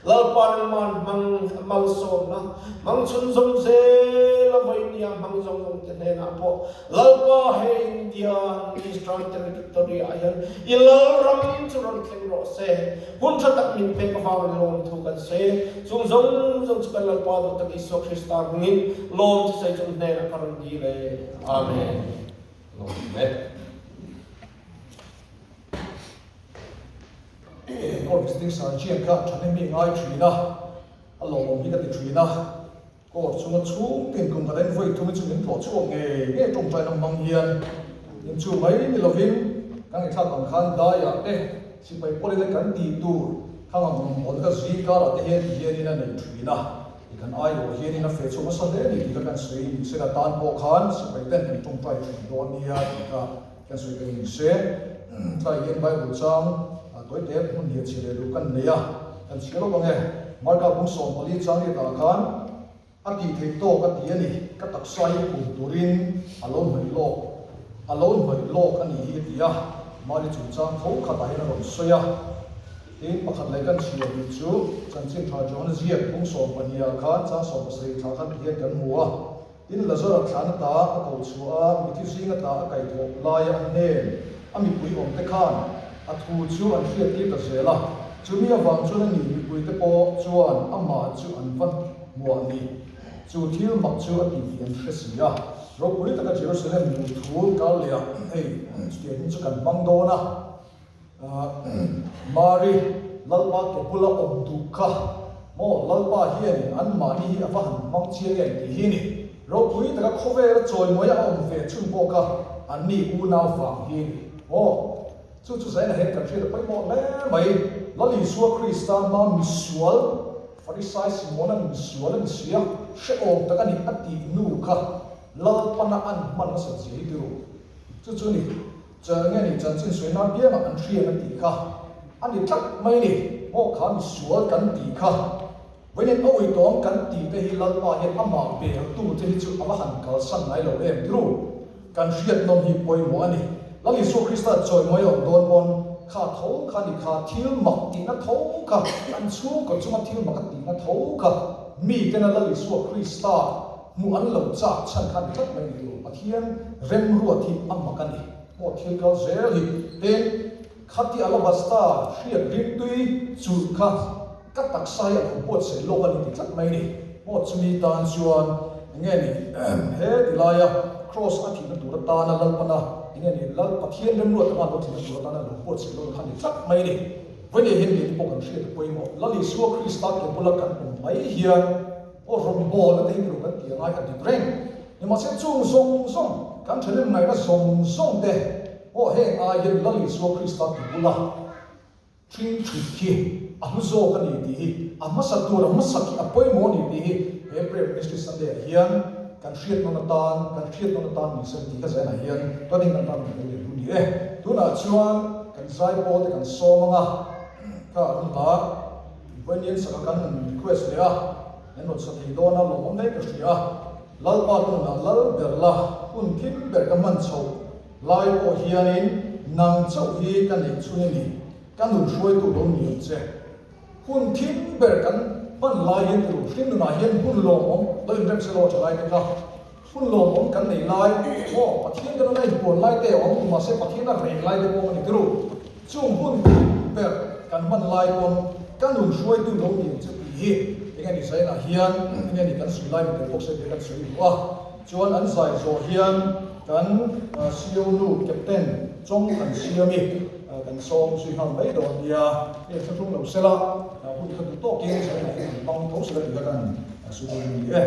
Lalpa nangman hmang malsawmna hmang chhunzawm zel a vawinia hmang zawng zawng te hnenah pawh Lalpa he Indian Eastern Territory ah hian i Lalram chu rawn thleng rawh se. Hun tha tak min pek avangin lawmthu kan sawi. Chung zawng zawng chu kan Lalpa duh tak Isua Krista hmingin lawmthu sawi chung hnenah ka rawn dil e. Amen. Lawm e. Court visiting surgeon kha thahnem mi ngai thin a, a lawmawm hi ka ti thin a, court chunga chhung tin kum khat a in vawi thum hi chu min tlawh chhuak ngei ngei tawngtai lam hmang hian in chu mai ni lovin kan ngaihthlak ang khan daiah te sipai pawlin a kan tih tur khang ang rawngbawlna kha zingkarah te hian ti hianin a nei thin a. I kan aiawh hianin a feh chhuak nasa hle a ni tih kha kan sawi ni se, ka tan pawh khan sipai ten kan tawngtai thin dawn nia tih kha kan sawi ka ni se. Tlai hian Bible chang tawi te hmun hian chhiar leh duh kan nei a, kan chhiar lawk ang e. Marka bung 14 chang riatah khan a tih theih tawk a ti a ni, ka taksa hi kum turin a lo hnawih lawk a lo hnawih lawk a nih hi a ti a, Mari chungchang tho khatah hian a rawn sawi a. Tin, pakhat leh kan chhiar duh chu Chanchin Tha Johana ziak bung 12 ah khan chang 17 thla khan tihian kan hmu a. Tin, Lazara thlan ata a ko chhuah a, mithi zing ata a kaihthawh laia a hnen a mipui awm te khan a thu chu an hriattir ta zel a. Chumi avang chuan a ni mipuite pawh chuan amah chu an va hmuah ni. Chu thil mak chu a ti tih an hre si a. Ropui taka Jerusalem luh thu kal leh ah hei chutiang hun chu kan hmang dawn a. Mari, Lalpa ke bula awm duh kha maw Lalpa hianin anmahni hi a va han hmang chiang em tih hi ni. Ropui taka khawvela chawimawi a awm ve chhun pawh kha anni unau vang hi ni maw. Chu chu zaina hian kan hriat a pawimawh hle mai. Lal Isua Krista hma misual, Farisai Simona misual a ni sia, hrehawm tak a ni a tih nu kha. Lalpana an hman nasat zia hi tiru. Chu chu ni, chal nge ni chanchin sawi nan biangah an hriat a tih kha a ni tlat mai ni, maw kha misual kan tih kha. Vawiin a uitawm kan tih te hi Lalpa hian amah beltu te hi chu a va han kalsan ngai lo em tiru? Kan hriatnawm hi pawimawh a ni. Lal Isua Krista chawimawi a awm dawn pawn kha tho kha ni kha thil mak tihna tho kha an chhungkaw chunga thil mak a tihna tho kha mi tena Lal Isua Krista hmuh an lo chak chhan kha ni tlat mai ni tur Pathian remruat hi a mak a ni. Maw thil kal zel hi tin khati alabasta hriat rimtui chulh kha Ka taksa hi a lo buatsaih lawk a ni ti tlat mai ni. Maw chumi tan chuan enge ni he ti laia Kraws a thihna tur atana Lalpana enge ni Lal Pathian remruat anga lo thihna tur atana lo buatsaih lawk kha ni tlat mai ni. Vawiin hian mite pawh kan hriat a pawimawh. Lal Isua Krista ke bula kan awm mai hian aw rawngbawlna te hi tilo kan ti angai a dik reng. Nimahse chung zawng zawng kan thahnem ngaihna zawng zawng te aw heng ai hian Lal Isua Krista ke bula Thing thut hi a hlu zawk a ni tih hi a hmasa tur a hmasak hi a pawimawh a ni tih hi he Prayer Ministry Sunday ah hian kan hriat nawn atan kan hriat nawn atan ni se tih ka zainah hian tuanin kan tan kan lo leh lu ni e. Tunah chuan kan zaipawl te kan sawm anga kha an hla Vawiin saka kan han request leh a, an rawn sa thei dawn a lawmawm hle ka hria a, Lalpa tunah lal ber la hun thim ber ka hman chhoh Lai pawh hianin nang chauh hi ka neih chhun i ni, ka nun hruaitu lo ni ang che. Hun thim ber kan hman lai hian ti hring nunah hian hun lawmawm lo inrem se lo a tha lai te kha. Hun lawmawm kan nei lai maw Pathian kan awm a inpuan lai te a awm mahse Pathian a reng lai te pawh a ni ti ru. Chung hun thim ber kan hman lai pawn ka nun hruaitu lo ni ang che tih hi enge ni zainah hian enge ni kan sawi lai ni tel bawk se tih kan sawi duh a. Chuan an zai zawh hian kan CO nu Captain Chong kan siam i kan sawm zui nghal mai dawn nia. Hei thlahrung lo sela hun kha duh tawkin zainah hian kan hmang tho sela tih kha kan sawi dawn a ni e.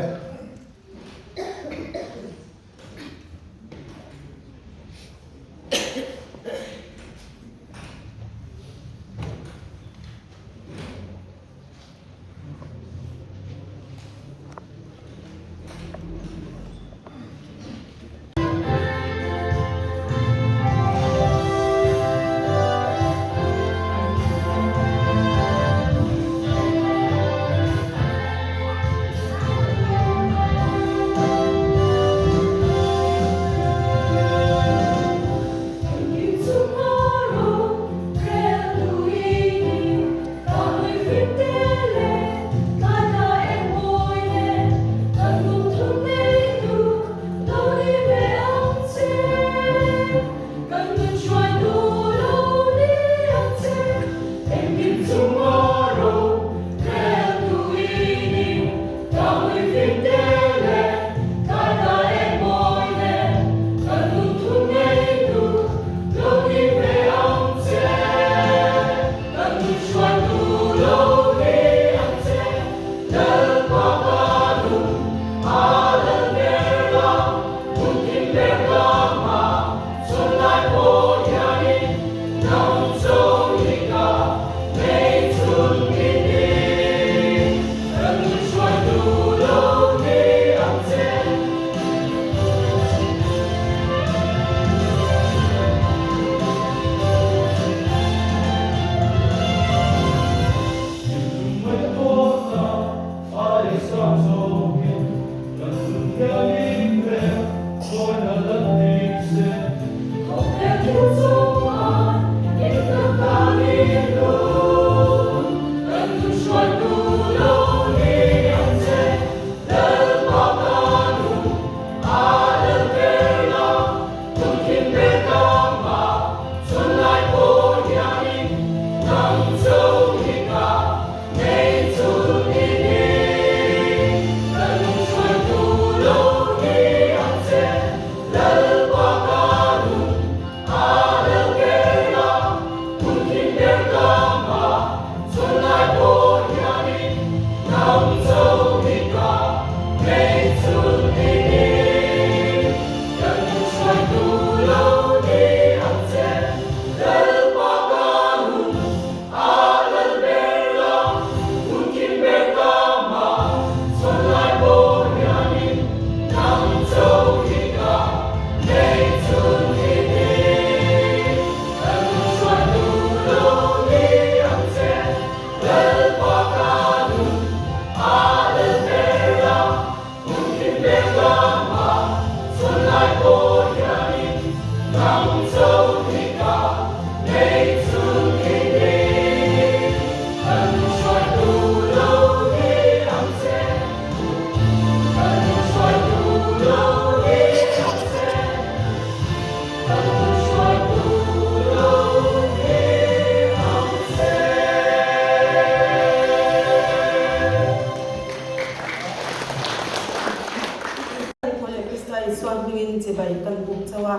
Lal Isua hmingin chibai kan buk chauh a,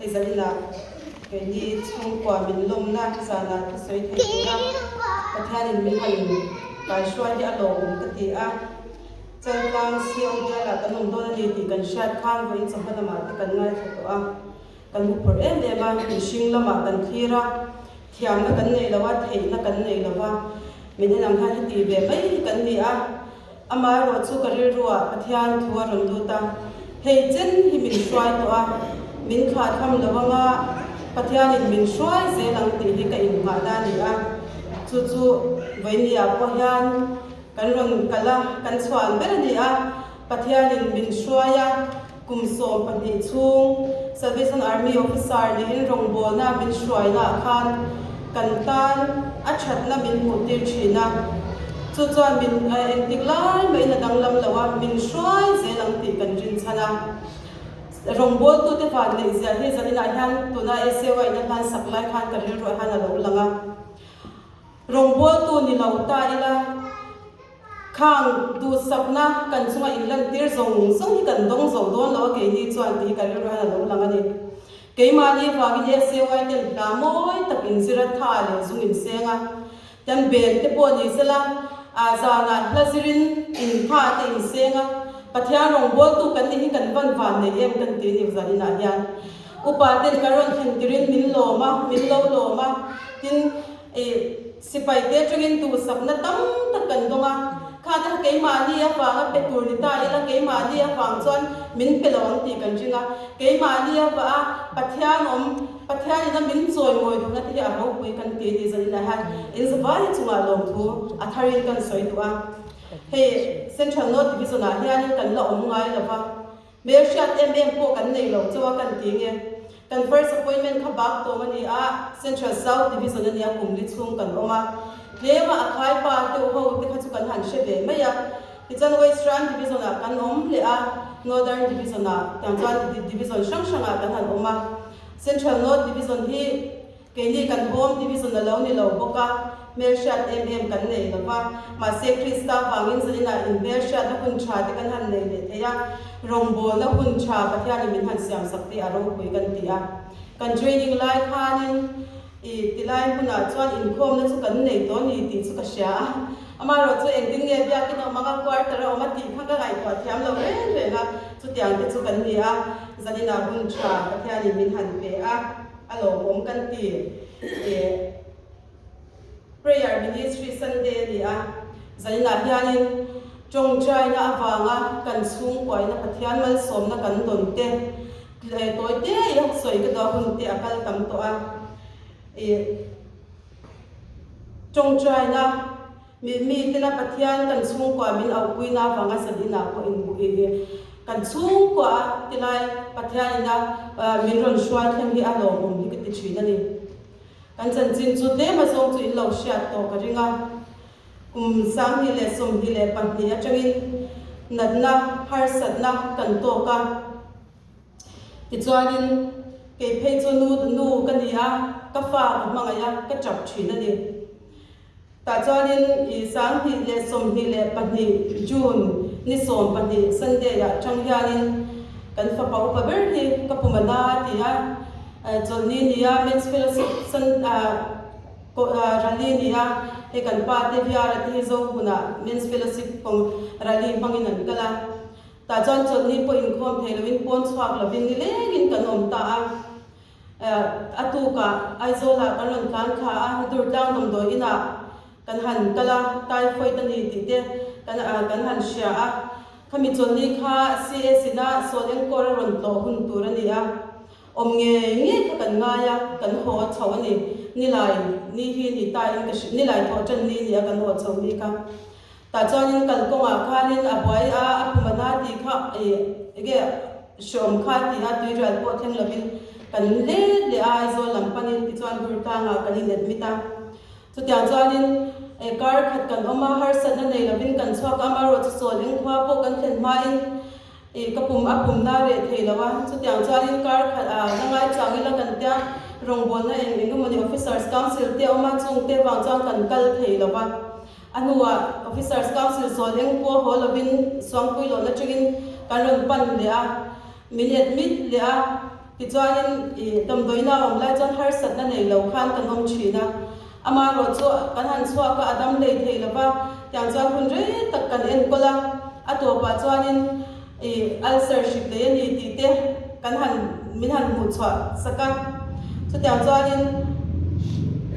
hei zaninah keini chhungkua min lawmna zanah thusawi thei tura Pathianin min han kaihruai hi a lawmawm ka ti a. Chaltlang CO bialah kan awm dawn a ni tih kan hriat khan vawiin chawhma lamah te kan ngaithla tawh a, kan hmu phawrh em em a, mihring lamah kan thlir a, thiamna kan nei lo a, theihna kan nei lo va, min en ang hian heti ve mai hi kan ni a. Amaherawh chu ka rilruah Pathian thu a rawn lut a, hei chen hi min hruai tawh a, min thlahthlam lo anga Pathianin min hruai zel ang tih hi ka inngahna a ni a, chu chu vawinia pawh hian kan rawn kal a, kan chhuan ber a ni a, Pathianin min hruai a, kum 12 chhung Salvation Army Officer niin rawngbawlna min hruainaah khan kan tan a thatna min hmuhtir thin a, chu chuan min engtik lai mahin a danglam lo a, min hruai zel ang tih kan rinchhan a. Rawngbawltute van neih ziah hi zaninah hian tuna SAY in a hlan sak lai khan ka rilruah hian a lo lang a. Rawngbawltu ni lo ta ila. Khang duhsakna kan chunga inlantir zawng zawng hi kan dawng zo dawn lo a keini chuan tih hi ka rilru hian a lo lang a ni. Keimahni vangin SAY ten hla mawi tak inzir a tha leh zung inseng a, kan bel te pawh ni sela ah zanah hla zirin intha te inseng a, Pathian rawngbawltu kan nih hi kan van van nei em kan ti a ni zaninah hian. Upa ten ka rawn thlen tirin min lawm a, min lo lawm a, tin Ih, sipai te atangin duhsakna tam tak kan dawng a, kha te kha keimahni avanga pe tur ni ta ila, keimahni avang chuan min pe lo ang tih kan ring a, keimahni ava a Pathian awm, Pathian ina min chawimawi duhna te hi a ropui kan ti a ni zaninah hian in zavai chungah lawmthu a tharin kan sawi duh a. Hei Central North Division ah hianin kan la awm ngai lova, Hmelhriat em em pawh kan nei lo chauh a kan ti nge. Kan first appointment kha bak tawm a ni a, Central South Division a nia kum li chhung kan awm a. Tlema a khai pa deuh ho te kha chu kan han hre ve mai a. Tichuan Western Division ah kan awm leh a, Northern Division ah tiang chuan Division hrang hrang ah kan han awm a. Central North Division hi Keini kan home division a lo ni lo bawk a, hmelhriat em em kan nei lo va. Mahse Krista vangin zaninah inhmelhriatna hun tha te kan han nei leh thei a, rawngbawlna hun tha Pathianin min han siamsak te a ropui kan ti a. Kan training lai khanin i tilai hmunah chuan inkhawmna chu kan nei tawh a ni tih chu ka hria a. Amaherawh chu engtin nge biakin a awm ang a, quarter a awm a tih kha ka ngaihtuah thiam lo reng reng a, chutiang te chu kan ni a, zaninah hun tha Pathianin min han pe a. A lawmawm kan ti e. Prayer Ministry Sunday a ni a, zaninah hianin tawngtaina avanga kan chhungkuaina Pathian malsawmna kan dawn te tawi te i sawi ka duh a hun te a kal tam tawh a. I tawngtaina Mi mitena Pathian kan chhungkua min auhpuina avanga zaninah pawh in kan chhungkua a tilai Pathianina min rawn hruai thleng hi a lawmawm hi ka ti thin a ni. Kan chanchin chu tlem azawng chu in lo hriat tawh ka ring a, kum 2022 atangin natna harsatna kan tawk a, tichuanin kei phei chu nu nu ka ni a, ka fa ka hmangaih a, ka tap thin a ni. Tah chuanin i 2022 June ni 12 Sunday ah tang hianin kan fapa upa ber hi ka pum a na a ti a, chawlhni ni a Men's Fellowship Rally ni a, hei kan pa te Viara te hi Zohmunah Men's Fellowship Rally hmangin an kal a. Tah chuan chawlhni pawh inkhawm thei loin pawn chhuak lovin nilengin kan awm ta a. A tukah Aizawlah kan rawn tlan thla a, Durtlang damdawi inah kan han kal a, typhoid a ni tih te kan kan han hria a. Khami chawlhni kha CS ina sawl enkawl a rawn tlawh hun tur a ni a, awm ngei ngei kha kan ngai a, kan haw chho a ni. Nilai ni hi ni ta in ka hria, nilai thawh ṭan ni ni a kan haw chho ni kha. Tah chuanin kalkawngah khanin a buai a, a pum a na tih kha ih enge hreawm kha a ti a, tuirial pawh thleng lovin kan let leh a, Aizawl lam panin tichuan Durtlangah kan in admit a. Chutiang chuanin eh kar khat kan awm a, harsatna nei lovin kan chhuak a, amaherawhchu sawl eng khua pawh kan thlen hmain ih ka pum a pum na reh thei lo a, chutiang chuanin kar khat ah la ngai chuang ila kan tia rawngbawlna eng eng emawni Officers Council te a awm a, chungte vang chuan kan kal thei lo va. A hnuah Officers Council sawl eng pawh haw lovin Suangpui lohna tangin kan rawn pan leh a. Min admit leh a, tichuanin ih damdawiina a awm lai chuan harsatna nei lo khan kan awm thin a. Amaherawh chu kan han chhuak a, a dam hlei thei lo va, tiang chuan hun rei tak kan enkawl a, a tawpah chuanin ih ulcer hrik nei a ni tih te kan han min han hmuh chhuah sak a. Chutiang chuanin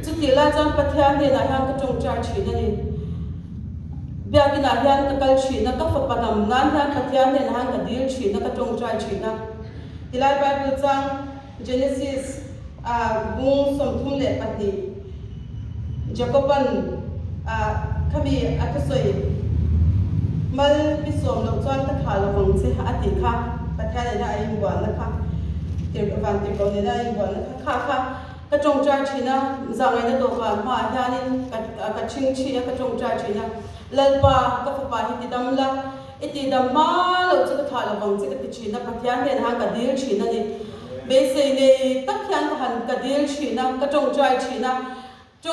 chutih lai chuan Pathian hnenah hian ka tawngtai thin a ni. Biakinah hian ka kal thin a, ka fapa dam nan hian Pathian hnenah hian ka dil thin a, ka tawngtai thin a. Tilai Bible chang Genesis ah bung 32 Jacob-a'n ah khami a thusawi mal mi sawm loh chuan ka thah lo vang che a tih kha Pathian nena a inbualna kha tirh vantirhkoh nena a inbualna kha kha kha ka tawngtai thin a, zahngaihna dawhkan hmaah hianin ka ka chhingchhi a ka tawngtai thin a, Lalpa ka fapa hi ti dam la, I tih dam hma loh chu ka thlah lo vang che ka ti thin a, Pathian hnenah hian ka dil thin a ni. Beisei nei tak hian ka han ka dil thin a, ka tawngtai thin a. Chu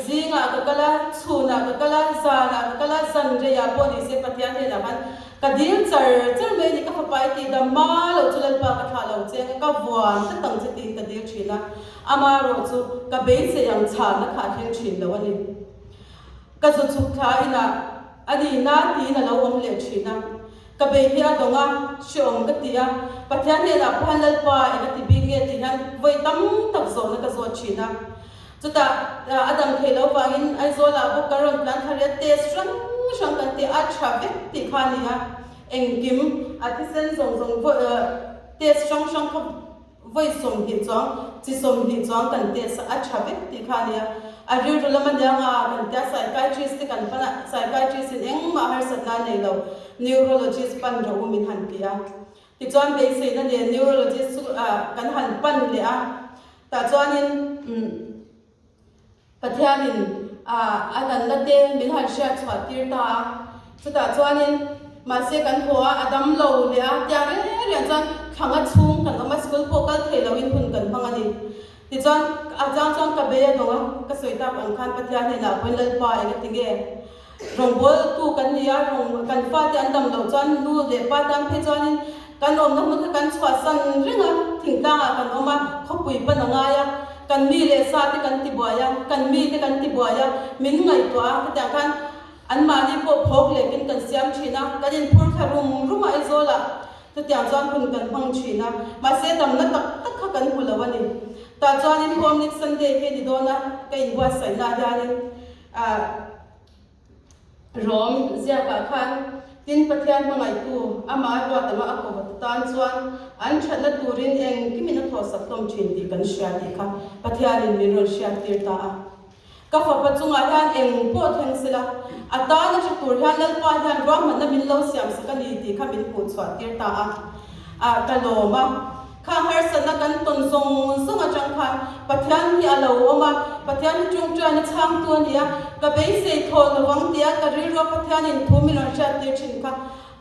zingah ka kal a, chhunah ka kal a, zanah ka kal a, zanreiah pawh ni se Pathian hnenah khan ka dil char char mai a ni. Ka fapa i tih dam hma loh chu Lalpa ka thlah lo che anga ka vuan tlat ang che tiin ka dil thin a. Amaherawh chu ka beisei ang chhanna kha a thleng thin lo a ni. Ka zu chhuk thla inah a ni na tiin a lo awm leh thin a. Ka bei hi a dawng a, hreawm ka ti a. Pathian hnenah pawh hian Lalpa eng a ti bik nge tih hian vawi tam tak zawhna ka zawt thin a. Chutah a dam theih loh vangin Aizawlah bawk kan rawn tlan thla riat test hrang hrang kan ti a, tha vek tih kha a ni a. Engkim a thisen zawng zawng test hrang hrang kha Vawi 20 chuang, chi 20 chuang kan test a, a tha vek tih kha a nia. A rilru lam a nia nga kan tia psychiatrist te kan pan a, psychiatrist in engmah harsatna a nei lo, neurologist pan rawh u min han ti a. Tichuan beiseina nen neurologist chu kan han pan leh a, tah chuanin umm. Pathianin a danna te min han hriat chhuah tir ta a, chutah chuanin mahse kan haw a, a dam lo leh a, tiang reng reng chuan thlanga chhung kan awm a, school pawh kal thei loin hun kan hmang a ni. Tichuan a chang chuan ka bei a dawng a, ka sawi tak ang khan Pathian hnenah pawhin Lalpa eng a ti nge? Rawngbawltu kan ni a, rawng kan fate an dam loh chuan nu leh pa tan phei chuanin kan awmna hmun kha kan chhuahsan reng a, thingtlangah kan awm a, khawpui pan a ngai a, kan mi leh sa te kan ti buai a, kan mi te kan ti buai a, min ngaihtuah a, hetiang khan anmahni pawh phawk lekin kan siam thin a, kan inphur thla rum rum a Aizawlah chutiang chuan hun kan hmang thin a, mahse damna tak tak kha kan hmu lo a ni. Tah chuanin Home Week Sunday hi a ni dawn a, ka inbuatsaihna ah hianin. A Rom ziakah khan, Tin, Pathian hmangaihtu, amah a ruat anga a kawt atan chuan an thatna turin engkimin a thawhsak hlawm thin tih kan hria tih kha Pathianin min rawn hriattir ta a. Ka fapa chungah hian eng pawh thleng sela, a tan a tha tur hian Lalpa hian ruahmanna min lo siamsak a ni tih kha min hmuhchhuahtir ta a. A ka lawm a. Kha harsatna kan tawn zawng zawng atang khan Pathian hi a lo awm a, Pathian hi tawngtaina chhangtu a ni a, ka beisei thawn lo vang tia ka rilrua Pathianin thu min rawn hriattir thin kha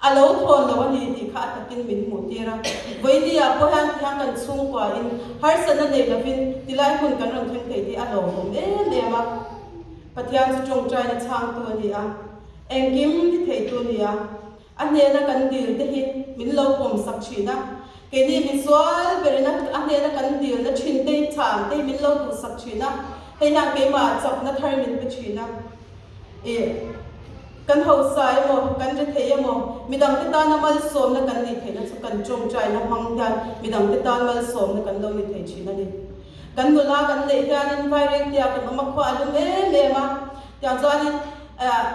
a lo thawn lo a ni tih kha a takin min hmuhtir a. Vawinia pawh hian tihian kan chhungkuain harsatna nei lovin tilai hmun kan rawn thleng thei tih a lawmawm em em a. Pathian chu tawngtaina chhangtu a ni a, engkim ti theitu a ni a. A hnena kan dil te hi min lo pawm sak thin a, keini misual berin a hnena kan dilna thin te hi chhan te hi min lo duh sak thin a, hei hian keimah chakna thar min pe thin a. Ih, kan hausa emaw, kan rethei emaw, midangte tana malsawmna kan nih theihna chu kan tawngtaina hmang hian midangte tan malsawmna kan lo ni thei thin a ni. Kan nula kan neih hianin Vairengtea kan awm a, khua a lum em em a, tiang chuanin eh,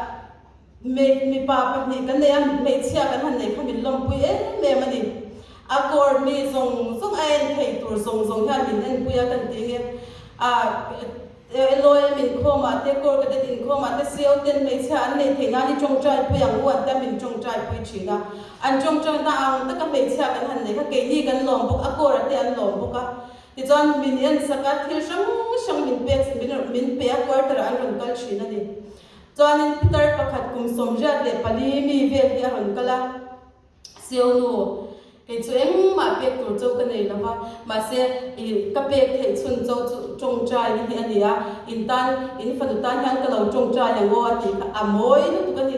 Mipa pahnih kan nei a, hmeichhia kan han nei kha min lawmpui em em a ni. A court mi zawng zawng a en thei tur zawng zawng hian min enpui a kan ti nge. A LOM inkhawmah te, Corps Cadet inkhawmah te CO ten hmeichhia an neih theih nan i tawngtai pui ang u an tia min tawngtai pui thin a. An tawngtaina ang taka hmeichhia kan han nei kha keini kan lawm bawk a, court ah te an lawm bawk a. Tichuan min ensak a, thil hrang hrang min pek min pe a, quarter ah an rawn kal thin a ni. Chuanin pitar pakhat kum 84 mi vel hi a rawn kal a, Sio nu, kei chu engmah pek tur cho ka nei lo va, mahse i ka pek theih chhun cho chu tawngtaina hi a ni a, in tan, in fanu tan hian ka lo tawngtai ang aw a tih kha a mawi lutuk a ni,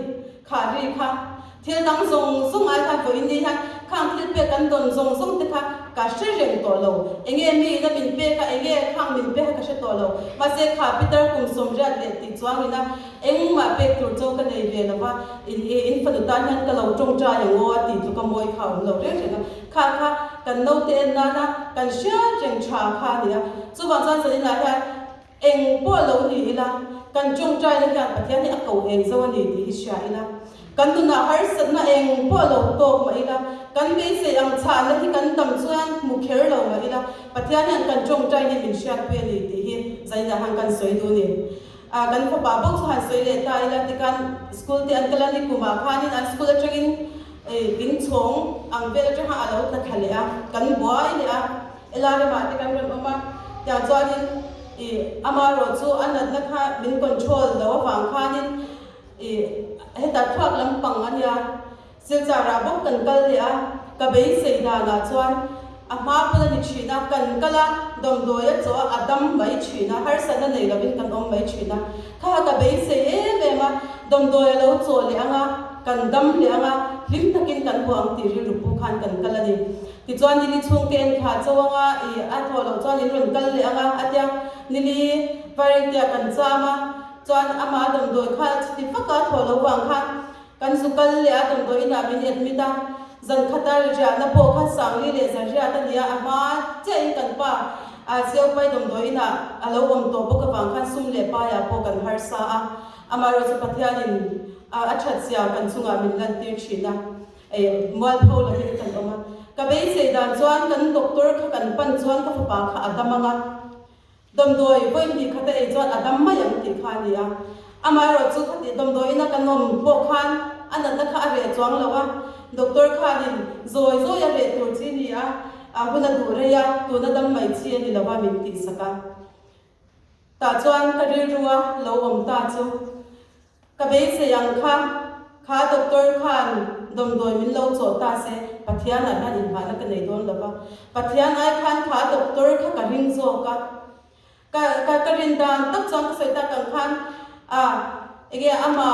kha ri kha. Thil dang zawng zawng ai khan vawiin ni hian Khang thil pek kan dawn zawng zawng te kha ka hre reng tawh lo. Enge mi ina min pek a, enge khang min pek a ka hre tawh lo. Mahse kha Peter kum 80 leh tih chuangin a engmah pek tur cho ka nei ve lo va, in in fanu tan hian ka lo tawngtai ang aw a tih tluka mawi kha a awm lo reng reng a. Kha kha kan naute en nana kan hriat reng tha kha a ni a. Chuvang chuan zaninah hian Eng pawh lo ni ila, kan tawngtaina hian Pathian hi a ko eng zo a ni tih hi hria ila, kan nunah harsatna eng pawh lo tawk mah ila, kan beisei ang chhahna hi kan dam chuan hmu kher lo mah ila, Pathian hian kan tawngtai hi min hriatpui a ni tih hi zainah han kan sawi duh a ni. Ah, kan fapa bawk chu han sawi leh ta ila, tikhan school te an kal a ni kumah khanin an school atangin inchhawng ang vel atanga a lo tla thla leh a, kan buai leh a. Ela ramah te kan rawn awm a, tiang chuanin ih amaherawh chu a natna kha min control lo avang khanin ih hetah thluak lampang a nia, Silchar ah bawk kan kal leh a, ka beisei danah chuan a hma pawn a ni thin a, kan kal a, dawmdawi a chaw a, a dam mai thin a, harsatna nei lovin kan awm mai thin a, kha kha ka beisei em em a, dawmdawi a lo chaw leh ang a, kan dam leh ang a, hlim takin kan haw ang tih rilru pawh khan kan kal a ni. Tichuan Nili chhungte en thla cho anga i a thawh loh chuan in rawn kal leh anga a tia. Nili Vairengtea kan cham a, chuan amah a damdawi kha chuti vaka a thawh loh vang khan kan zu kal leh a, damdawi inah min admit a. Zan khata riahna pawh kha Sangli leh Zahriat a nia, a hma chiahin kan pa Siaupai damdawi inah a lo awm tawh bawk avang khan sum leh paiah pawh kan harsa a. Amaherawhchu Pathianin a thatzia kan chungah min lantir thin a. Ei, mualpho lovin kan awm a. Ka beisei dan chuan kan doctor kha kan pan chuan ka fapa kha a dam ang a. Damdawi vawi hnih khat a ei chuan a dam mai ang tih kha a ni a. Amaherawh chu khati damdawiina kan awm pawh khan a natna kha a reh chuang lo a. Doctor khanin zawi zawi a reh tur chi ni a, a hun a duh rei a, tuna dam mai chi a ni lo a min tihsak a. Tah chuan ka rilrua lo awm ta chu. Ka beisei ang kha, kha doctor khan dawmdawi min lo chawh ta se, Pathian ah hian inhahna ka nei dawn lo va, Pathian ai khan kha doctor kha ka ring zawk a, ka ka ka rin dan tak chuan ka sawi tak ang khan a enge ama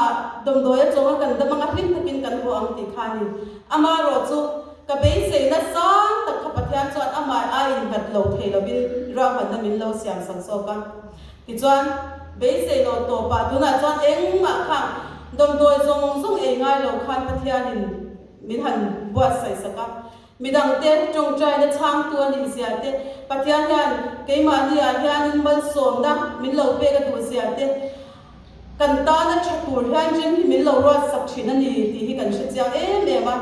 dawmdawi a chawng a kan dam anga hlim takin kan haw ang tih kha a ni. Amaherawh chu ka beisei nasang tak kha Pathian chuan amah a innghat lo thei lovin ruahmanna min lo siam sak zawk a. Tichuan, beisei loh tawpah tunah chuan engmah kha dawmdawi zawng zawng ei ngai lo khan Pathianin min han buatsaih sak a. Midangte tawngtaina chhangtu a nih zia te, Pathian hian keimahniah hianin malsawmna min lo pek a duh zia te, Kan tana tha tur hian rin hi min lo ruat sak thin a ni tih hi kan hre chiang em em a,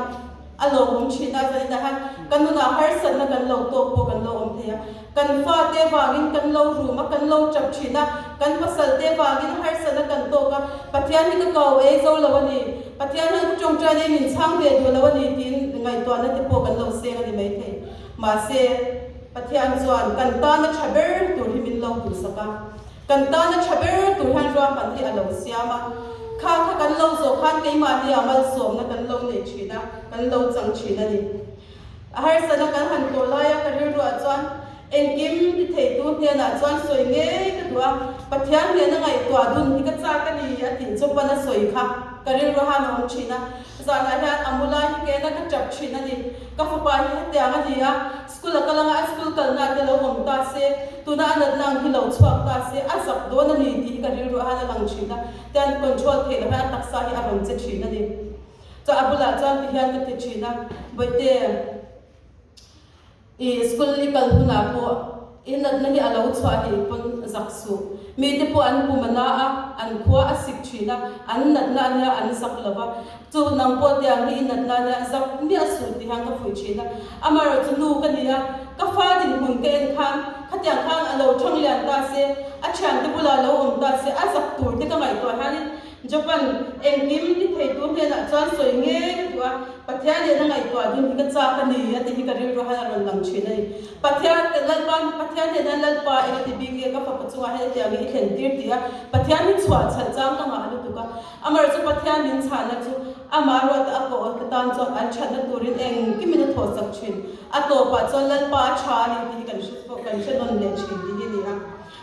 a lawmawm thin a, zanin ah hian kan nunah harsatna kan lo tawk pawh kan lo awm thei a, kan fate vangin kan lo rum a, kan lo tap thin a, kan pasalte vangin harsatna kan tawk a, Pathian hi ka kau ei zo lo a ni, Pathian hian ka tawngtai nei min chhang ve duh lo a ni tiin ngaihtuahna te pawh kan lo seng a ni maithei. Mahse, Pathian chuan kan tana tha ber tur hi min lo duhsak a. Kan tana tha ber tur hian ruahman hi a lo siam a, kha kha kan lo zawh khan keimahni ah malsawmna kan lo nei thin a, kan lo chang thin a ni. A harsatna kan han tawh laia ka rilruah chuan engkim ti theitu hnenah chuan sawi ngei ka duh a, Pathian hnena ngaihtuah dun hi ka chak a ni a tih chu pana sawi kha ka rilru han a awm thin a, zanah hian a mu lai hi kena ka tap thin a ni. Ka fapa hi hetiang a ni a, School a kal anga a school kalna te lo awm ta se, tuna a natna ang hi lo chhuak ta se, a zak dawn a ni tih hi ka rilru a han a lang thin a, tian control theih loh hian a taksa hi a rawn che thin a ni. Chuan a bulah chuan ti hian ka ti thin a, Bawihte, i school i kal hunah pawh i natna hi a lo chhuah a nih pawn zak suh. Mite pawh an pum a na a, an khua a sik thin a, an natna a nia an zak lo va, Chu nang pawh tiang hi i natna nia zak miah suh ti hian ka fuih thin a. Amaherawh chu nu ka ni a, ka fa dinhmun ka en khan khatiang khan a lo thang lian ta se, a thiante bulah lo awm ta se, a zak tur te ka ngaihtuah hianin Japan engkim ti theitu hnenah chuan sawi ngei ka duh a, Pathian nena ngaihtuah dun hi ka chak a ni a tih hi ka rilru hian a rawn lang thin a ni. Pathian Lalpa Pathian nena Lalpa eng a ti bik nge ka fapa chungah hian hetiang hi i thlen tir ti a, Pathian hi chhuah chhalh chang ka ngah lutuk a. Amar chu Pathian min chhahna chu amah ruata a kawh ka tan chuan an thatna turin engkimin a thawhsak thin. A tawpah chuan Lalpa a tha a ni tih hi kan hre fo, kan hre nawn leh thin tih hi a ni a.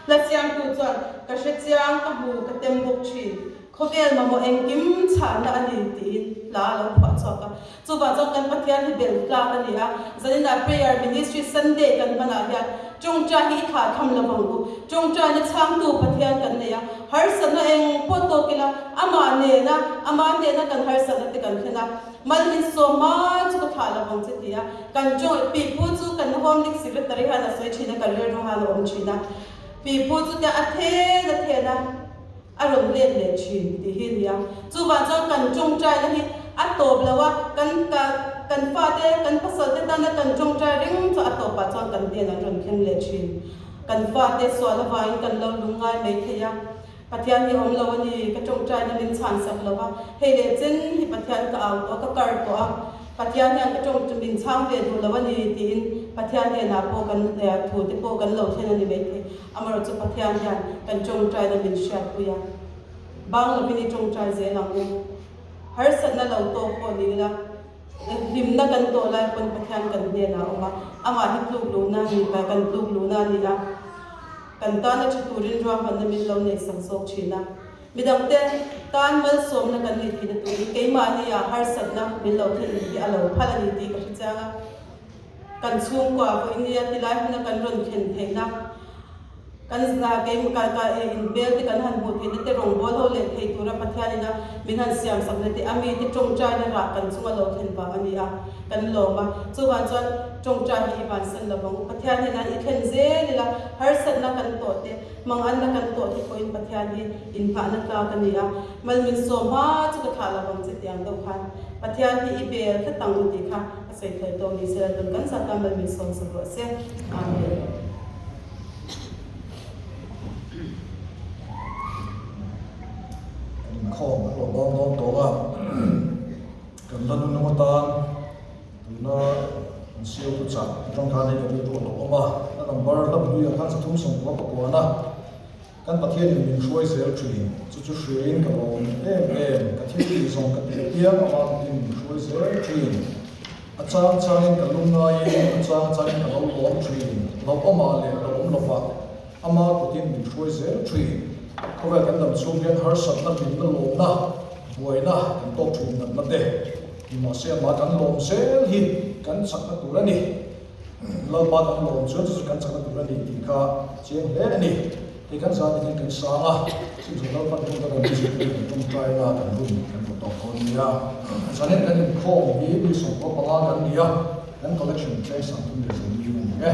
Hla siamtu chuan, Ka hre chiang, ka hmu, ka tem bawk thin. Khawvel mamawh engkim chhahna a ni tiin. hla a lo phuah chhuak a. Chuvang chuan kan Pathian hi bel tlak a ni a, zaninah Prayer Ministry Sunday kan hmanah hian tawngtai hi i thah tham lo vang u. Tawngtaina chhangtu Pathian kan nei a, harsatna eng pawh tawk ila amah nena, amah hnena kan harsatna te kan thlen a, mal min sawm mai chu ka thah lo vang che ti a, kan tawng pipu chu kan Home League Secretary hian a sawi thin a, kan rilru hian a awm thin a, pipu chu tia a then a then a. A rawn let leh thin tih hi a ni a. Chuvang chuan kan tawngtaina hi a tawp lo a, kan ka kan fate, kan pasalte tana kan tawngtai reng chu a tawpah chuan kan hnen an rawn thleng leh thin. Kan fate sual avangin kan lo lungngai mai thei a, Pathian hi awm lo a ni, ka tawngtaina min chhansak lo a, hei leh chen hi Pathian ka au tawh a, ka kar tawh a, Pathian hian ka tawng chu min chhang ve duh lo a ni tiin Pathian hnenah pawh kan thu te pawh kan lo thlen a ni maithei. Amaherawh chu Pathian hian kan tawngtaina min hriatpui a, bang lovin i tawngtai zel ang u. Harsatna lo tawk pawh ni ila, hlimna kan tawh lai pawn Pathian kan hnenah a awm a, amah hi tluk luhna a ni, kan tluk luhna a ni a, kan tana tha turin ruahmanna min lo neihsak zawk thin a. Midangte tan malsawmna kan nih theihna turin keimahnia harsatna min lo thlen hi a lo phal a ni tih ka hre chiang a. Kan chhungkua vawinia tilai hmuna kan rawn thlen theihna, kan inbel te kan han hmuh theihna te rawngbawl ho leh thei tura Pathianin a min han siamsakna te a mite tawngtaina rah kan chunga lo thlen vang a ni a, kan lawm a. Chuvang chuan tawngtai hi i vansan lo vang u. Pathian hian i thlen zel ila harsatna kan tawh te, Manganna kan tawh te pawhin Pathian hi inhmahna tlak a ni a, mal min sawm hma chu ka thlah lo vang che tih ang deuh khan Pathian hi i bel tlat ang u tih kha ka sawi thawi tawh ni se la tun kan zat a mal min sawm sak rawh se. Amen. Kan inkhawm kan lo bang dawn tawh a, kan la nunung atan Tuna an siau thu chah atang khan hei ka rilru a lo awm a, a number hla hnuiah khan sathum sawmkua pakuan a, kan Pathianin min hruai zel thin, chu chu hriain ka lawm em em, ka thil tih zawng ka tih apiang ama kutin min hruai zel thin, a chang changin ka lung ngaiin a chang changin ka lo lawm thin, lo awmah leh lo awm lovah ama kutin min hruai zel thin, khawvel kan dam chhung hian harsatna hlimna lawmna buaina kan tawk thin natna te. Nimahse amah kan lawm zel hi kan chakna tur a ni. Lalpa kan lawm chuan chu chu kan chakna tur a ni tih kha chiang hle a ni. Hei kan zan hian kan sang a, chhunzawm Lalpan tum ka kan zir turin kan tawngtai na kan hun kan rawn tawk dawn nia. Zan hian kan inkhawm hi mi 15 kan ni a, kan collection cheng 35 a ni e.